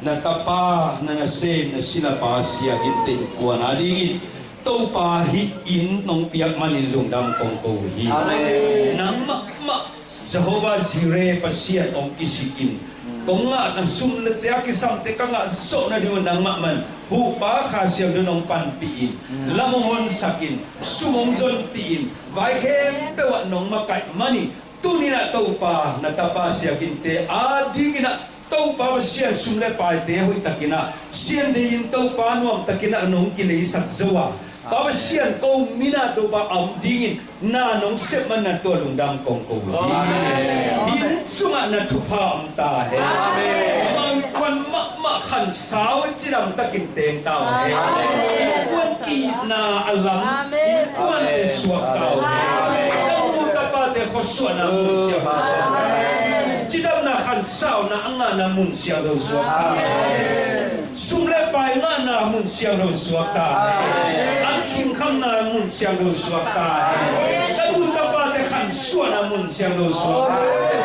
na tapa, na nasem, na silapa Sia Gin Tein Kuan a dingin Topa, hih inn nong piak manin lungdam kong ko hi. Amen. Nang mahmah Jehovah Jireh Pasian hong kisik in, kong ngahna sum le pai a kisamte ka ngah zawh nading un nang mahmah in, huhpa Kha Siangtho nong panpih in, lam hong honsak in, sum hong zonpih in, vai khempeuh ah nong makaih manin, tuni-in ah Topa, na tapa Sia Gin Tein a dingin ah Topa Pasian, sum le paite hoihtakin ah sian deiin, Topa, nuamtakin ah nong kileisak zo a, Pa Pasian, ko min ah Topa a om dingin na nong sep manin tua lungdam kong ko hi. Amen. Inn sungah na thupha om ta hen. Amen. Amau innkuan mahmah khansau cidam takin teng ta hen. Amen. Innkuan ki-itna a lam, amen, innkuante suak ta hen. Amen. Ka nu ka pate khuasuahna mun siangtho suak ta hen. Amen. Cidamna khansauna a ngahna mun siangtho suak ta hen. Amen. Sum le pai ngahna mun siangtho suak ta hen. An khingkhamna mun siangtho suak ta hen. Ka nu ka pate khansuahna mun siangtho suak ta hen.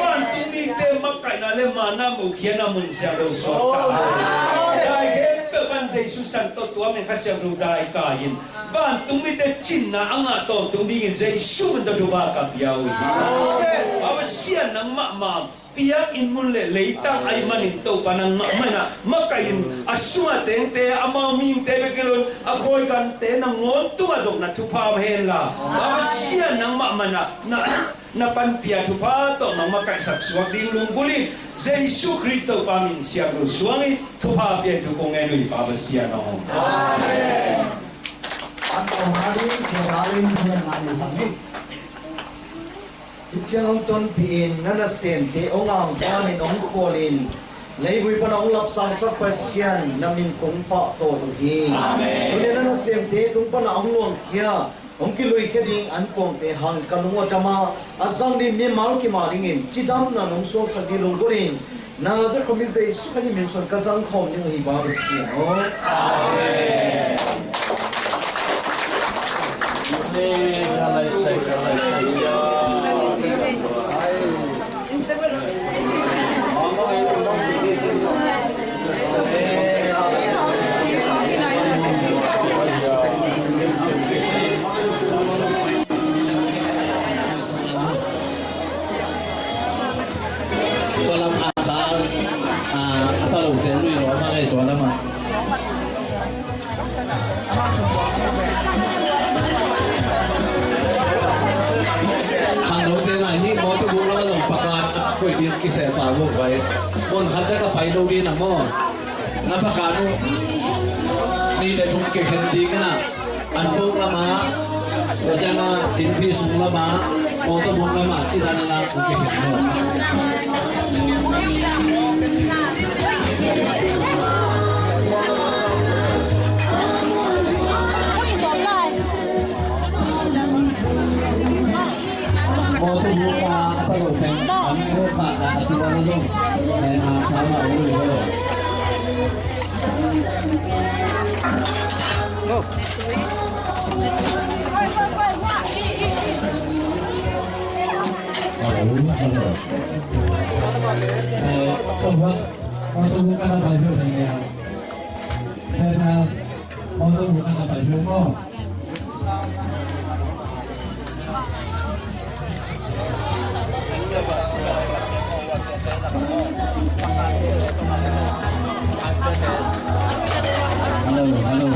Vantung mite makaihna le mana mokhiatna mun siangtho suak ta hen. Dai khempeuh pan Jesu san tawh tua min Kha Siangtho dai kai in, vantung mite cinna a ngah tawntung dingin Jesu min tawh thupha ka pia uh hi. Pa Pasian, nang mahmah piak in, mun le leitang ahih manin Topa nang mahmah in ah makaih in, a sungah tengte, amau mihingte bek hi lo in a khawi gante nangawn tungah zong na thupha om hen la. Pa Pasian, nang mahmah in ah na, na panpih a thupha tawh nang makaihsak suak ding lunggulh in, Jesu Khrist Topa min siangtho suang in thupha pia in thu kong ngen uh hi, Pa Pasian aw. Amen. An tawh ma ding, sia dal in, sia dal in, sang in. Hih ciang hong tonpih in, na nasemte hong angvanin hong khualin, leivui pan hong lapsangsak Pasian, na min kong pahtawi uh hi. Amen. Tuni-in na nasemte tung panah hong luangkhia, hong kiluikhia ding ankuangte hang ka lung a dam a, a zang ding mimal kim a dingin cidamna nong suaksak ding lunggulh in, Nazareth khua mi Jesu Khazih min suang ka zang khawm ding uh hi, Pa Pasian aw. Amen. Tua lam a sa, a, a palote lui lo ma ngai tua lam a. Khangnote ngai hi, mawtaw buk lam a zong pakan koi ding kiseh pa buk vai. Mun khat ka pai lo ding a maw. Na pakan uh nih le thum kikhen ding in a, an buk lam ah, tua ciang a, innpi sung lam ah, mawtaw buk lam ah, ci dan a la kikhen lo. Mawtaw buk a, a palo teng, an buk a, a ti wan lo. Eh, a sa ma lo. Hello, hello.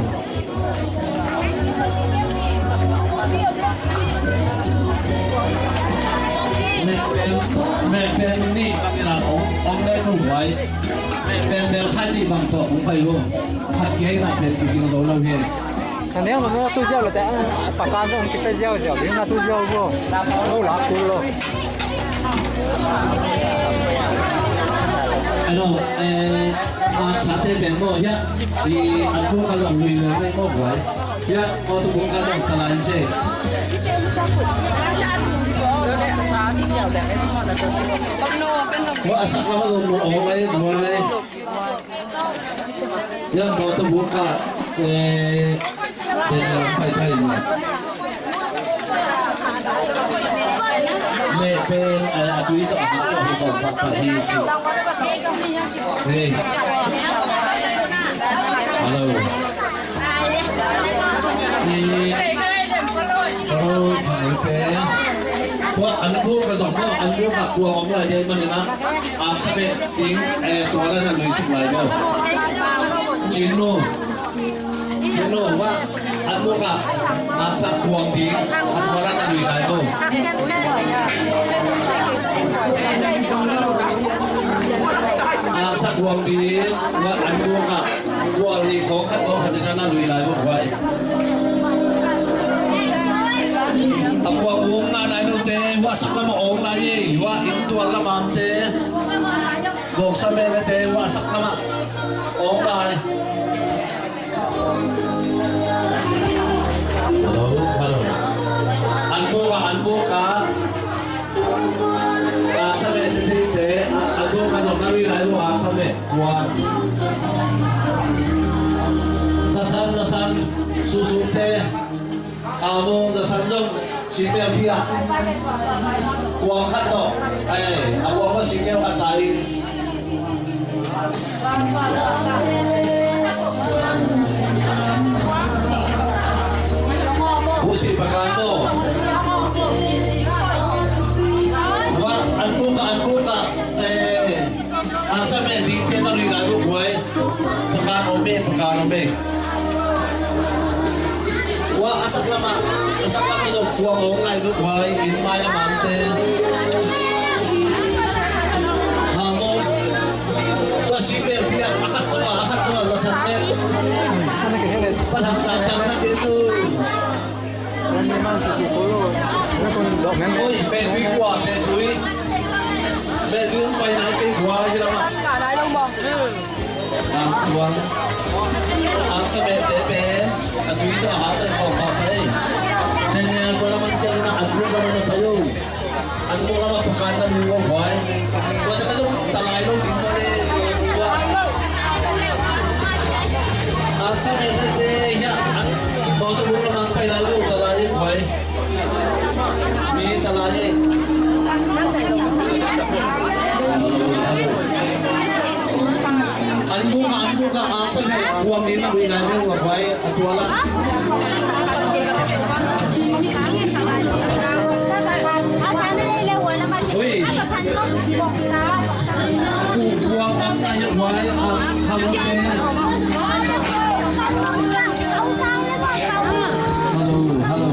Meh pen, meh pen nih bang in a ong, ong le nu vai. Meh pen bel khat nih bang tawh ong pai lo. Khat kei na pen kicing zo lo hi. Ka neu na tu ziau lo te, a, pakan zong kipia ziauziau ding na tu ziau bo. Lo la tu lo. Ano, eh, a, sa te pen bo, ya. I, a, ko ka zong lui le ne ko bai. Ya, ko tu ko ka zong ta lai che. Ko a sak la ko zong mo ong lai, mo lai. Yan mawtaw buk ah, eh, eh, pai thei ma. Pen, eh, a tui tawh a hang tawh hi kong pakpah hi ci. Hei. Hello. Hello, hello, pen. Tua an bu ka zong maw, an bu ka kua om lai dei manin ah. Am sa pen ding, eh, tua la na lui suk lai maw. Cin nu. Cin nu, wa, an bu ka, a sak kuang ding, a tua la na lui lai maw. A sak kuang ding, wa, an bu ka, kual ni khong khat maw, khat ding na lui lai maw, wai. A kuang ung na nai nu te, wa sak la ma ong lai ye, wa in tua la mam te. Gok sa me le te, wa sak la ma ong lai. Hello, hello. An bu ka, an bu ka. A sa me te te, an bu ka zong na ri lai lo a sa me. Kuan. Za san, za san. Su su te. A mung za san zong. Si pe a pia. Kuang khat to. Ai, a kuang ma si keu khat tai. Busi pakan mo. Wa, an bu ka, an bu ka. Eh, an sa me di te na ri la bu kuai. Pakan o me, pakan o me. Wa, a sak lama, a sak lama zong kua kong ngai bu, wa, in mai lama te. Ha mo. Tua si ber pia, a khat tua, a khat tua, la san me. Pan hang zang zang na te tu. Oi, be tui kua, be tui. Be tui hong pai nai kei kua hi lama. Ang tuang. Ang sa pen te pen. A tui ta ha te kong pa pai. Te ne ang kua la man te na ang kua la man pa yo. Ang kua la man pa kan na lu wa wai. Kua te pa zong ta lai lo ding mo le. Kua. Ang sa pen te ya. Ang kua te lu la man pai la lu ta lai wai. Mi ta lai e. An bu ka, an bu ka, a sa me, kuang in a bu in a bu ka pai, a tua la. Ui. Ku kuang an na ya wai, a, kam ne. Hello, hello.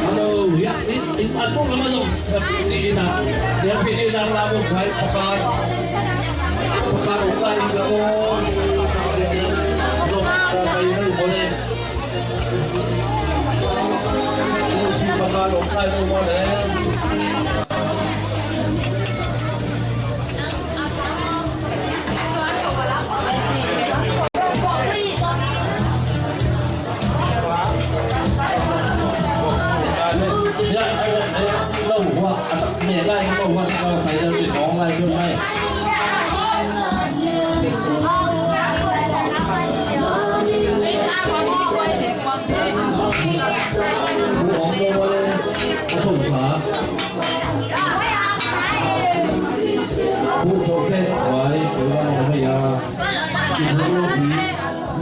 Hello, ya, in, in, aku nama lo. Piti na, ya piti na lamu kai pakan. Pakan ukai lamu. Lo kai ni boleh. Musi pakan ukai lamu boleh.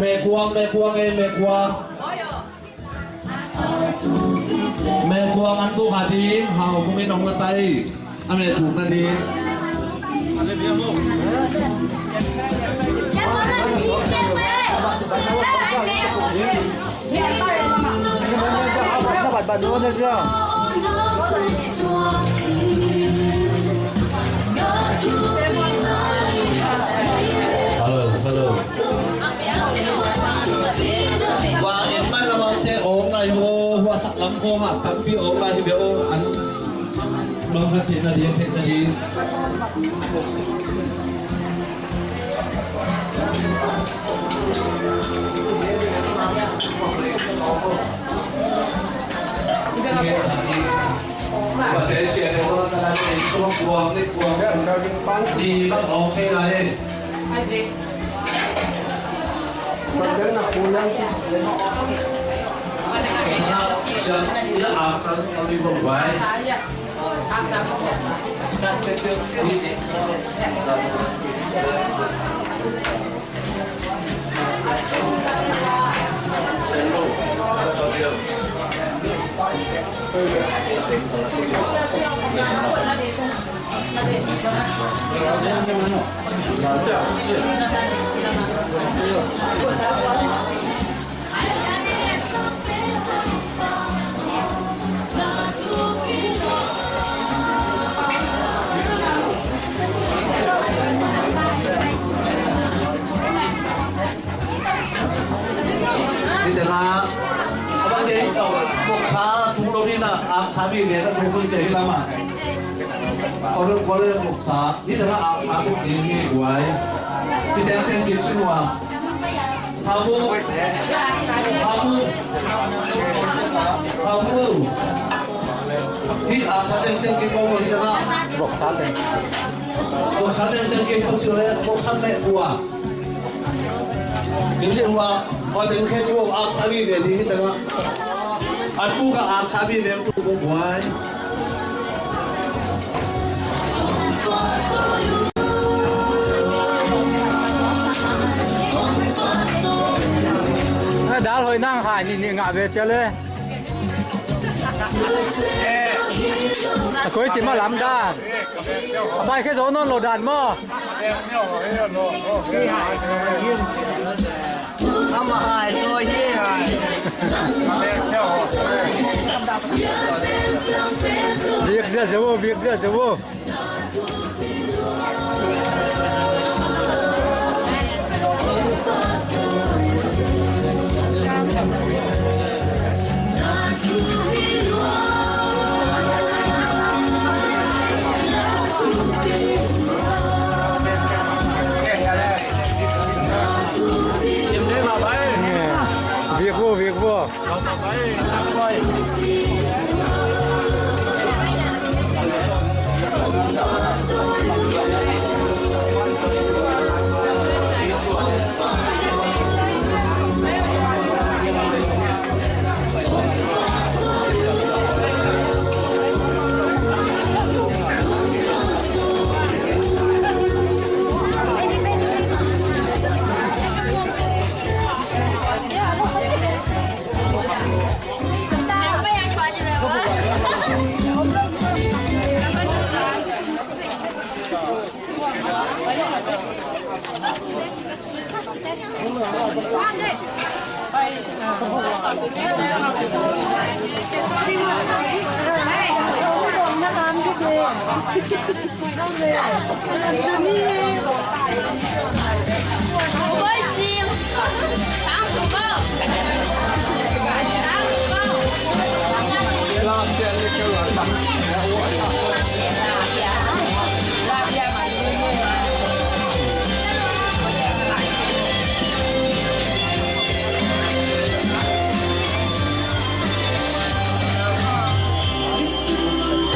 Mekuang, mekuang, eh, mekuang. Mekuang an buk a ding, hau buk in ong la tai. A meh thuk na ding. Hello, hello. Wa, en mai lamang te ong lai ho, wa sak lam khong a, tampi ong lai hi ve o, an bang khat te na ding, te na ding. Hih tengah a bang dei tawh voksa tung lo ding a, aksa mi ve na tung lo ding te hih lamah. Kawlem, kawlem voksa hih tengah aksa tung ding hi guai. Hih teng teng kik sin ua. Habu. Habu. Habu. Hih aksa teng teng kik ua hih tengah. Voksa teng. Voksa teng teng kik ua hih tengah. Voksa me ua. Dim si hua, hua teng khe tu aksa mi ve ding hi tengah. An pu ka aksa mi ve tu ko buai. A dal hoi nang hai ni ni ngah ve cia le. A koi si ma lam dan. A bai khe zo non lo dan maw. Ama hai, toi hi hai. Biak zia zia vo, biak zia zia vo. Vivo, vivo.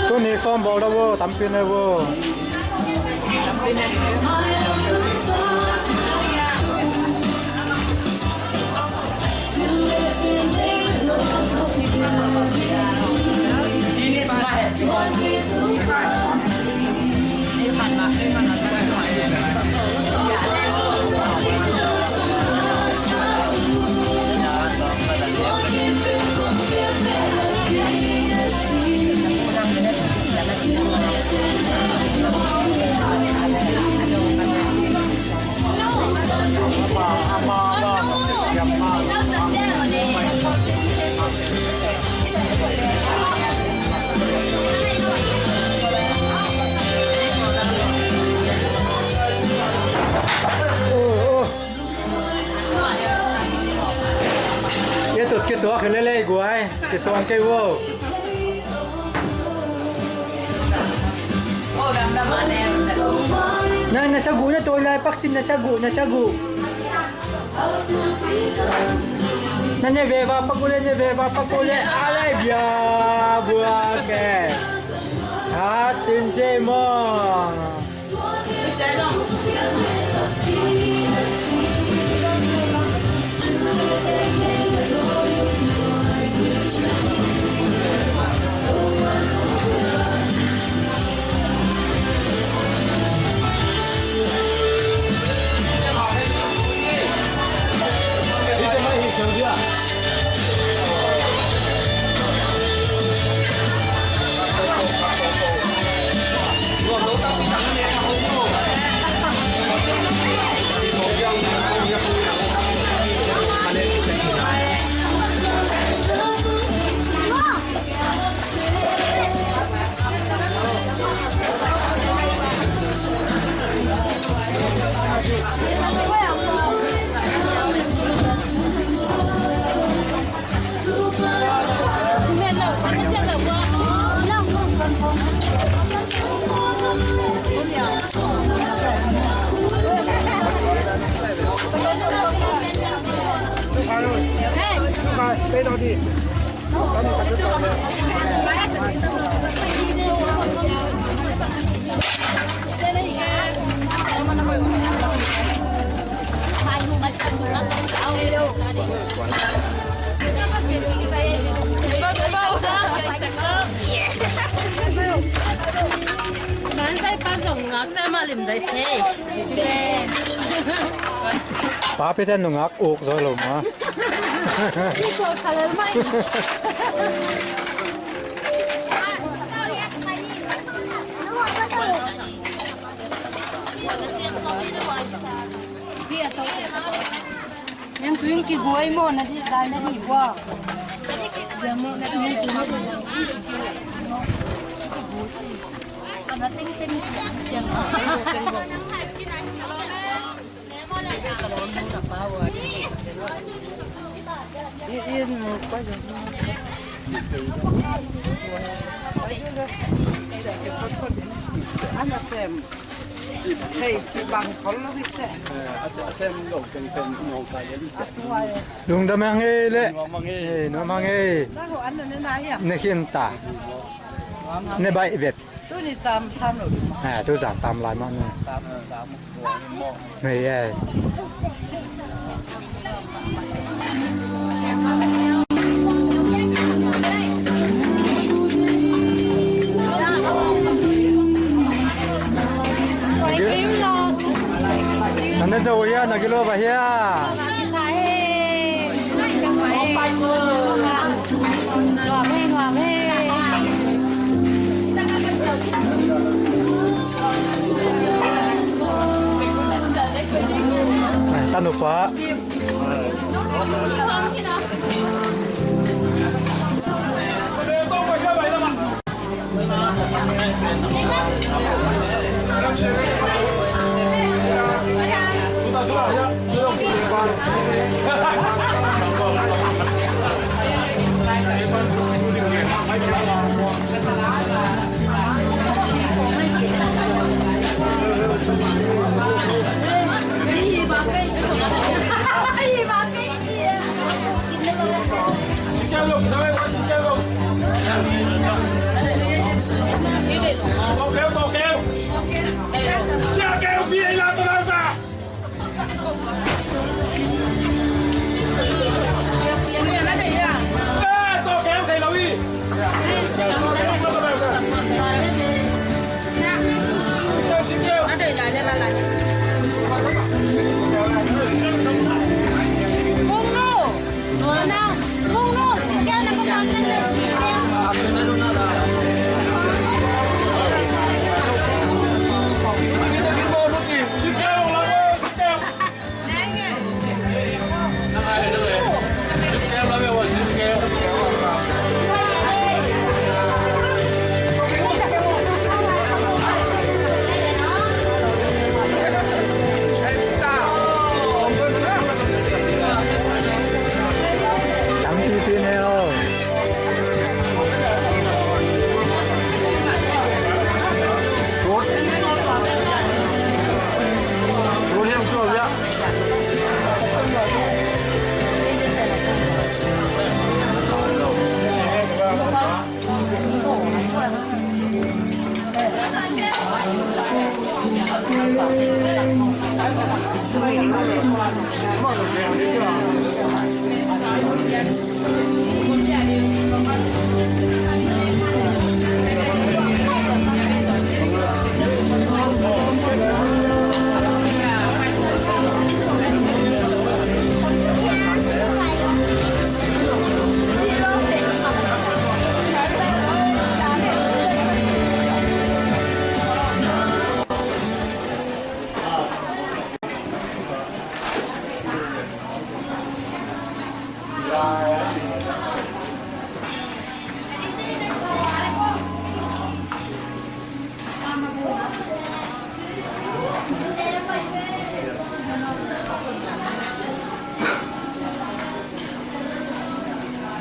Tuni form bawl da vo, tampi ne vo. Kituak, kituak hi lel ei guai. Kisuang kei vo. Na, na caguh na tawi lai pak cin na caguh, na caguh. Na ne veva pak uh le, ne veva pak uh le. A lai bia bua ke. Hat tin ci maw. Papi ten nungak uk zo lo ma. Nang tuing kiguai maw, na di lai na di gua. Ana sem. Hei, ci bang khol lo hi se. Lungdam hang ei le. Nuam hang ei. Nuam hang ei. Ne khin ta. Ne baih vet. Tuni tam sam lo. Ha, tu zan tam lai mah ni. Tam, tam. Hei, hei. Nana zo hia, na gilo ba hia? Tanupa.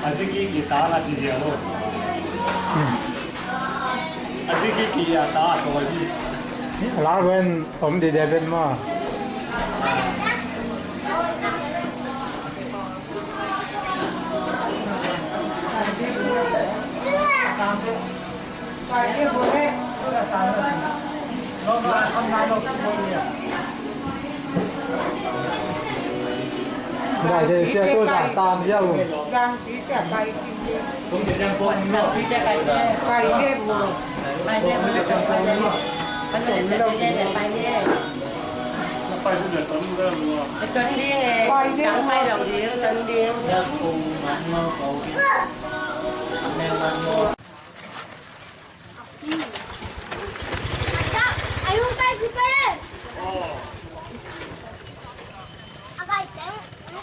A zi kiki ta na ci zia lo. A zi kiki a ta a tawi hi. La wen om di debet ma. Bai de sia tu zang tam sia u.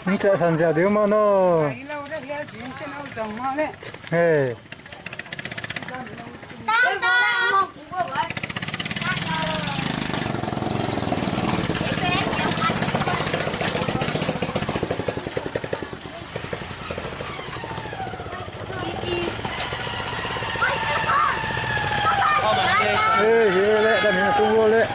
Hong ciah san ziau ding maw no? Hei. Ê, ghê leh, dam hi na tung gua leh.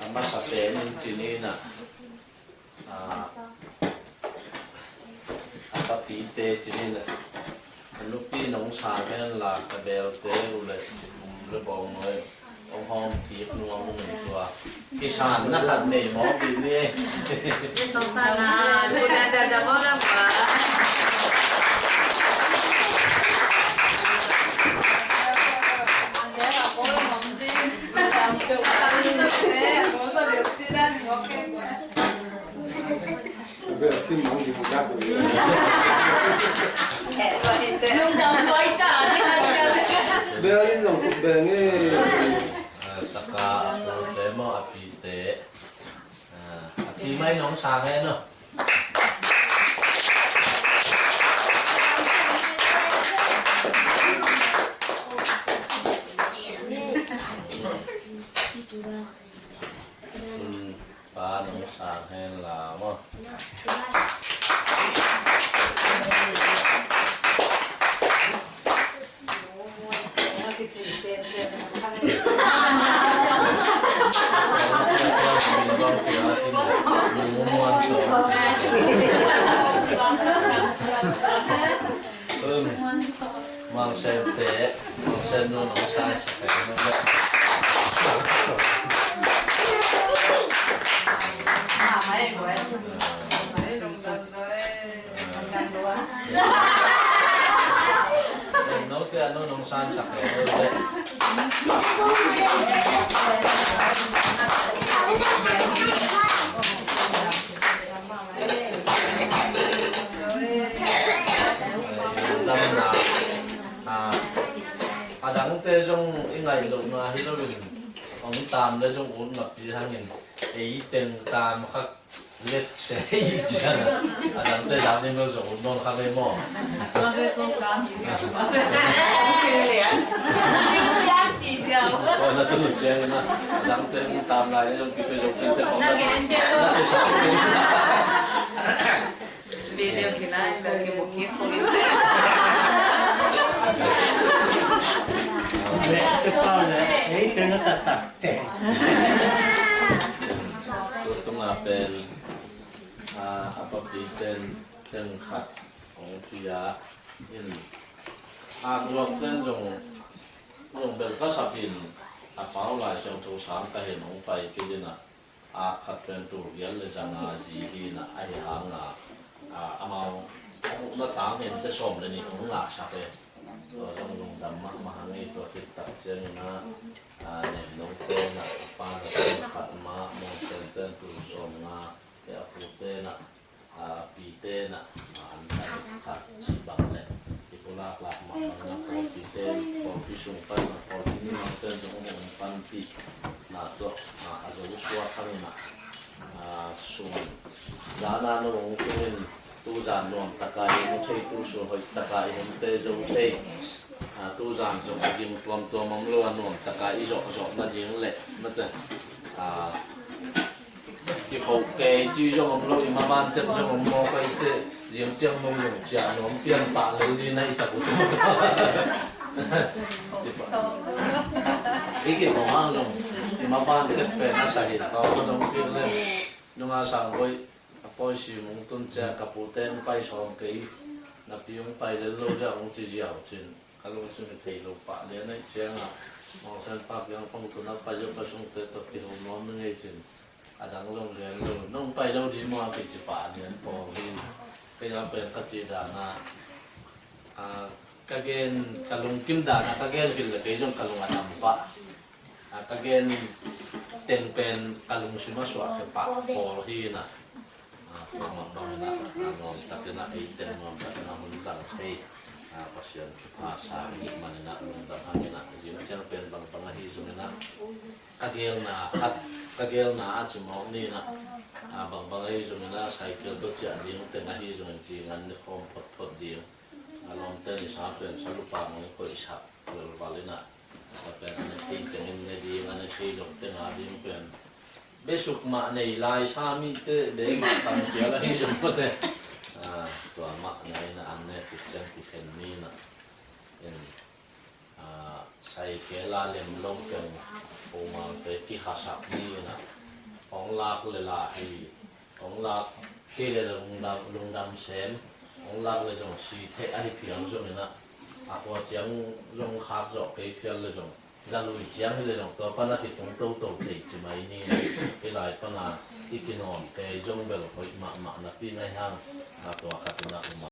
A masa pen in cinin ah, a, a papite cinin ah, a nupi nong sang hen la, ka belte uh le, um le bawng noi. Hong hawm kik nuam ung in tua. Kisanna khat nei mawk dih ni. Sawmsana, luna jaja bawl lam pa. Bel sin nong ding dak. Bel in zong kut beng e. Taka a pute maw a pite. A pi mai nong sang hen aw. Pa nong sang hen la maw. Mang Sem te, Mang Sem nu nong sang sak e nu le. Note a nu nong sang sak e nu le. Damna. A, a dangte zong i ngaih lohna hi loin, hong tam le zong ut napi hangin, ei teng tam kha let se hi cian a. A dangte zang ding lo zong ut nawn kha ve maw? Aw, na tu ciang na, a dangte hong tam lai le zong kipe zong kinte hong na, na te Video kinai bel kimu kik khong in. Ei, tena tatak te. Tua tungah pen, ah, a papi ten, ten khat hong pia in, a zuak ten zong, zong bel ka sap in, a pau Lai Siangtho sang ka hin hong pai kik in a, a khat pen tul giat le za nga zi hi in a, ahi hang a, a, amau a mukna tang in te sawm le nih hong ngahsak e. Tua zong lungdam mahmah hang ei, tua khit tak ciangin a, a, Nemno te in a, a pa na ten khat mah, Mawng Sen ten tul sawm nga, te a pu te in a, a, pi te in a, a, an tan khat ci bang le, i pulak lak mah bang na pawlpi te, pawlpi sung pan na pawlpi ni mang ten zong hong panpih na tawh, a, a zo suak hang in a, a, sung zan a na hong tung in, tuzan nuam taka i hong thei, tusun hoih taka i hong te zo thei. A, tuzan zong a gim tuamtuam om lo a, nuam taka i zawhzawh nading le, mate, a, kikho kei ci zong om lo, i maban tep zong om mawk a, i te ziang ciang mong zong ciah nuam pian pah lo ding na i tak uh. I kikho hang zong i maban tep pen a sa hi tawh a dong pian le. Nunga sang voi a pawi si mong tun cia ka pu te hong pai sawm kei, na pi hong pai lel lo cia hong ci ziau cin. Ka lungsim i thei lo pah lian aih ciangah, Mawng Sen pa kiang pang tun a pai zo ka sungte tawh kiho nuam na ngei cin. A dang zong gen lo, nong pai lo ding maw a kici pah lian pawl hi. Kei a pen ka cih dan a, a, ka gen, ka lungkim dan a, ka gen khin le kei zong ka lung a dam pah. A, ka gen teng pen ka lungsim a suah khe pah pawl hi na. A, tua mah bangin a, a, nuam takin a, ei teng nuam takin a hun zang thei. A, Pasian thupha sang hi manin a, lungdam hangin a, zing ciang pen bangbang ahi zongin a, ka gelna khat, ka gelna a cimawh ni na, a, bangbang ahi zongin a, cycle tawh ciah ding teng ahi zongin ci ngan ni khawm photphot ding. A lawmte ni sa pen sa lupa nong i koihsak. Velval in a, sa pen a ne thei tengin ne ding, a ne thei lo teng a ding pen besuk mah nei lai sa mite be mah tang cial ahi zong pate. A, tua mah na in a an ne kik teng kikhen mi na. In, a, cycle a lem lo teng, pawlmang te kikhasak mi in a, hong lak le la hi. Hong lak kei le lungdam, lungdam sem, hong lak le zong si thei ahi phial zongin a, a khua ciang zong khak zawh kei phial le zong, za lui ciang hi le zong tua pan a kitung toto thei ci mai ni. Hih lai pan a i kinawm kei zong bel hoih mahmah napi ngai hang, a tua khat in a um a.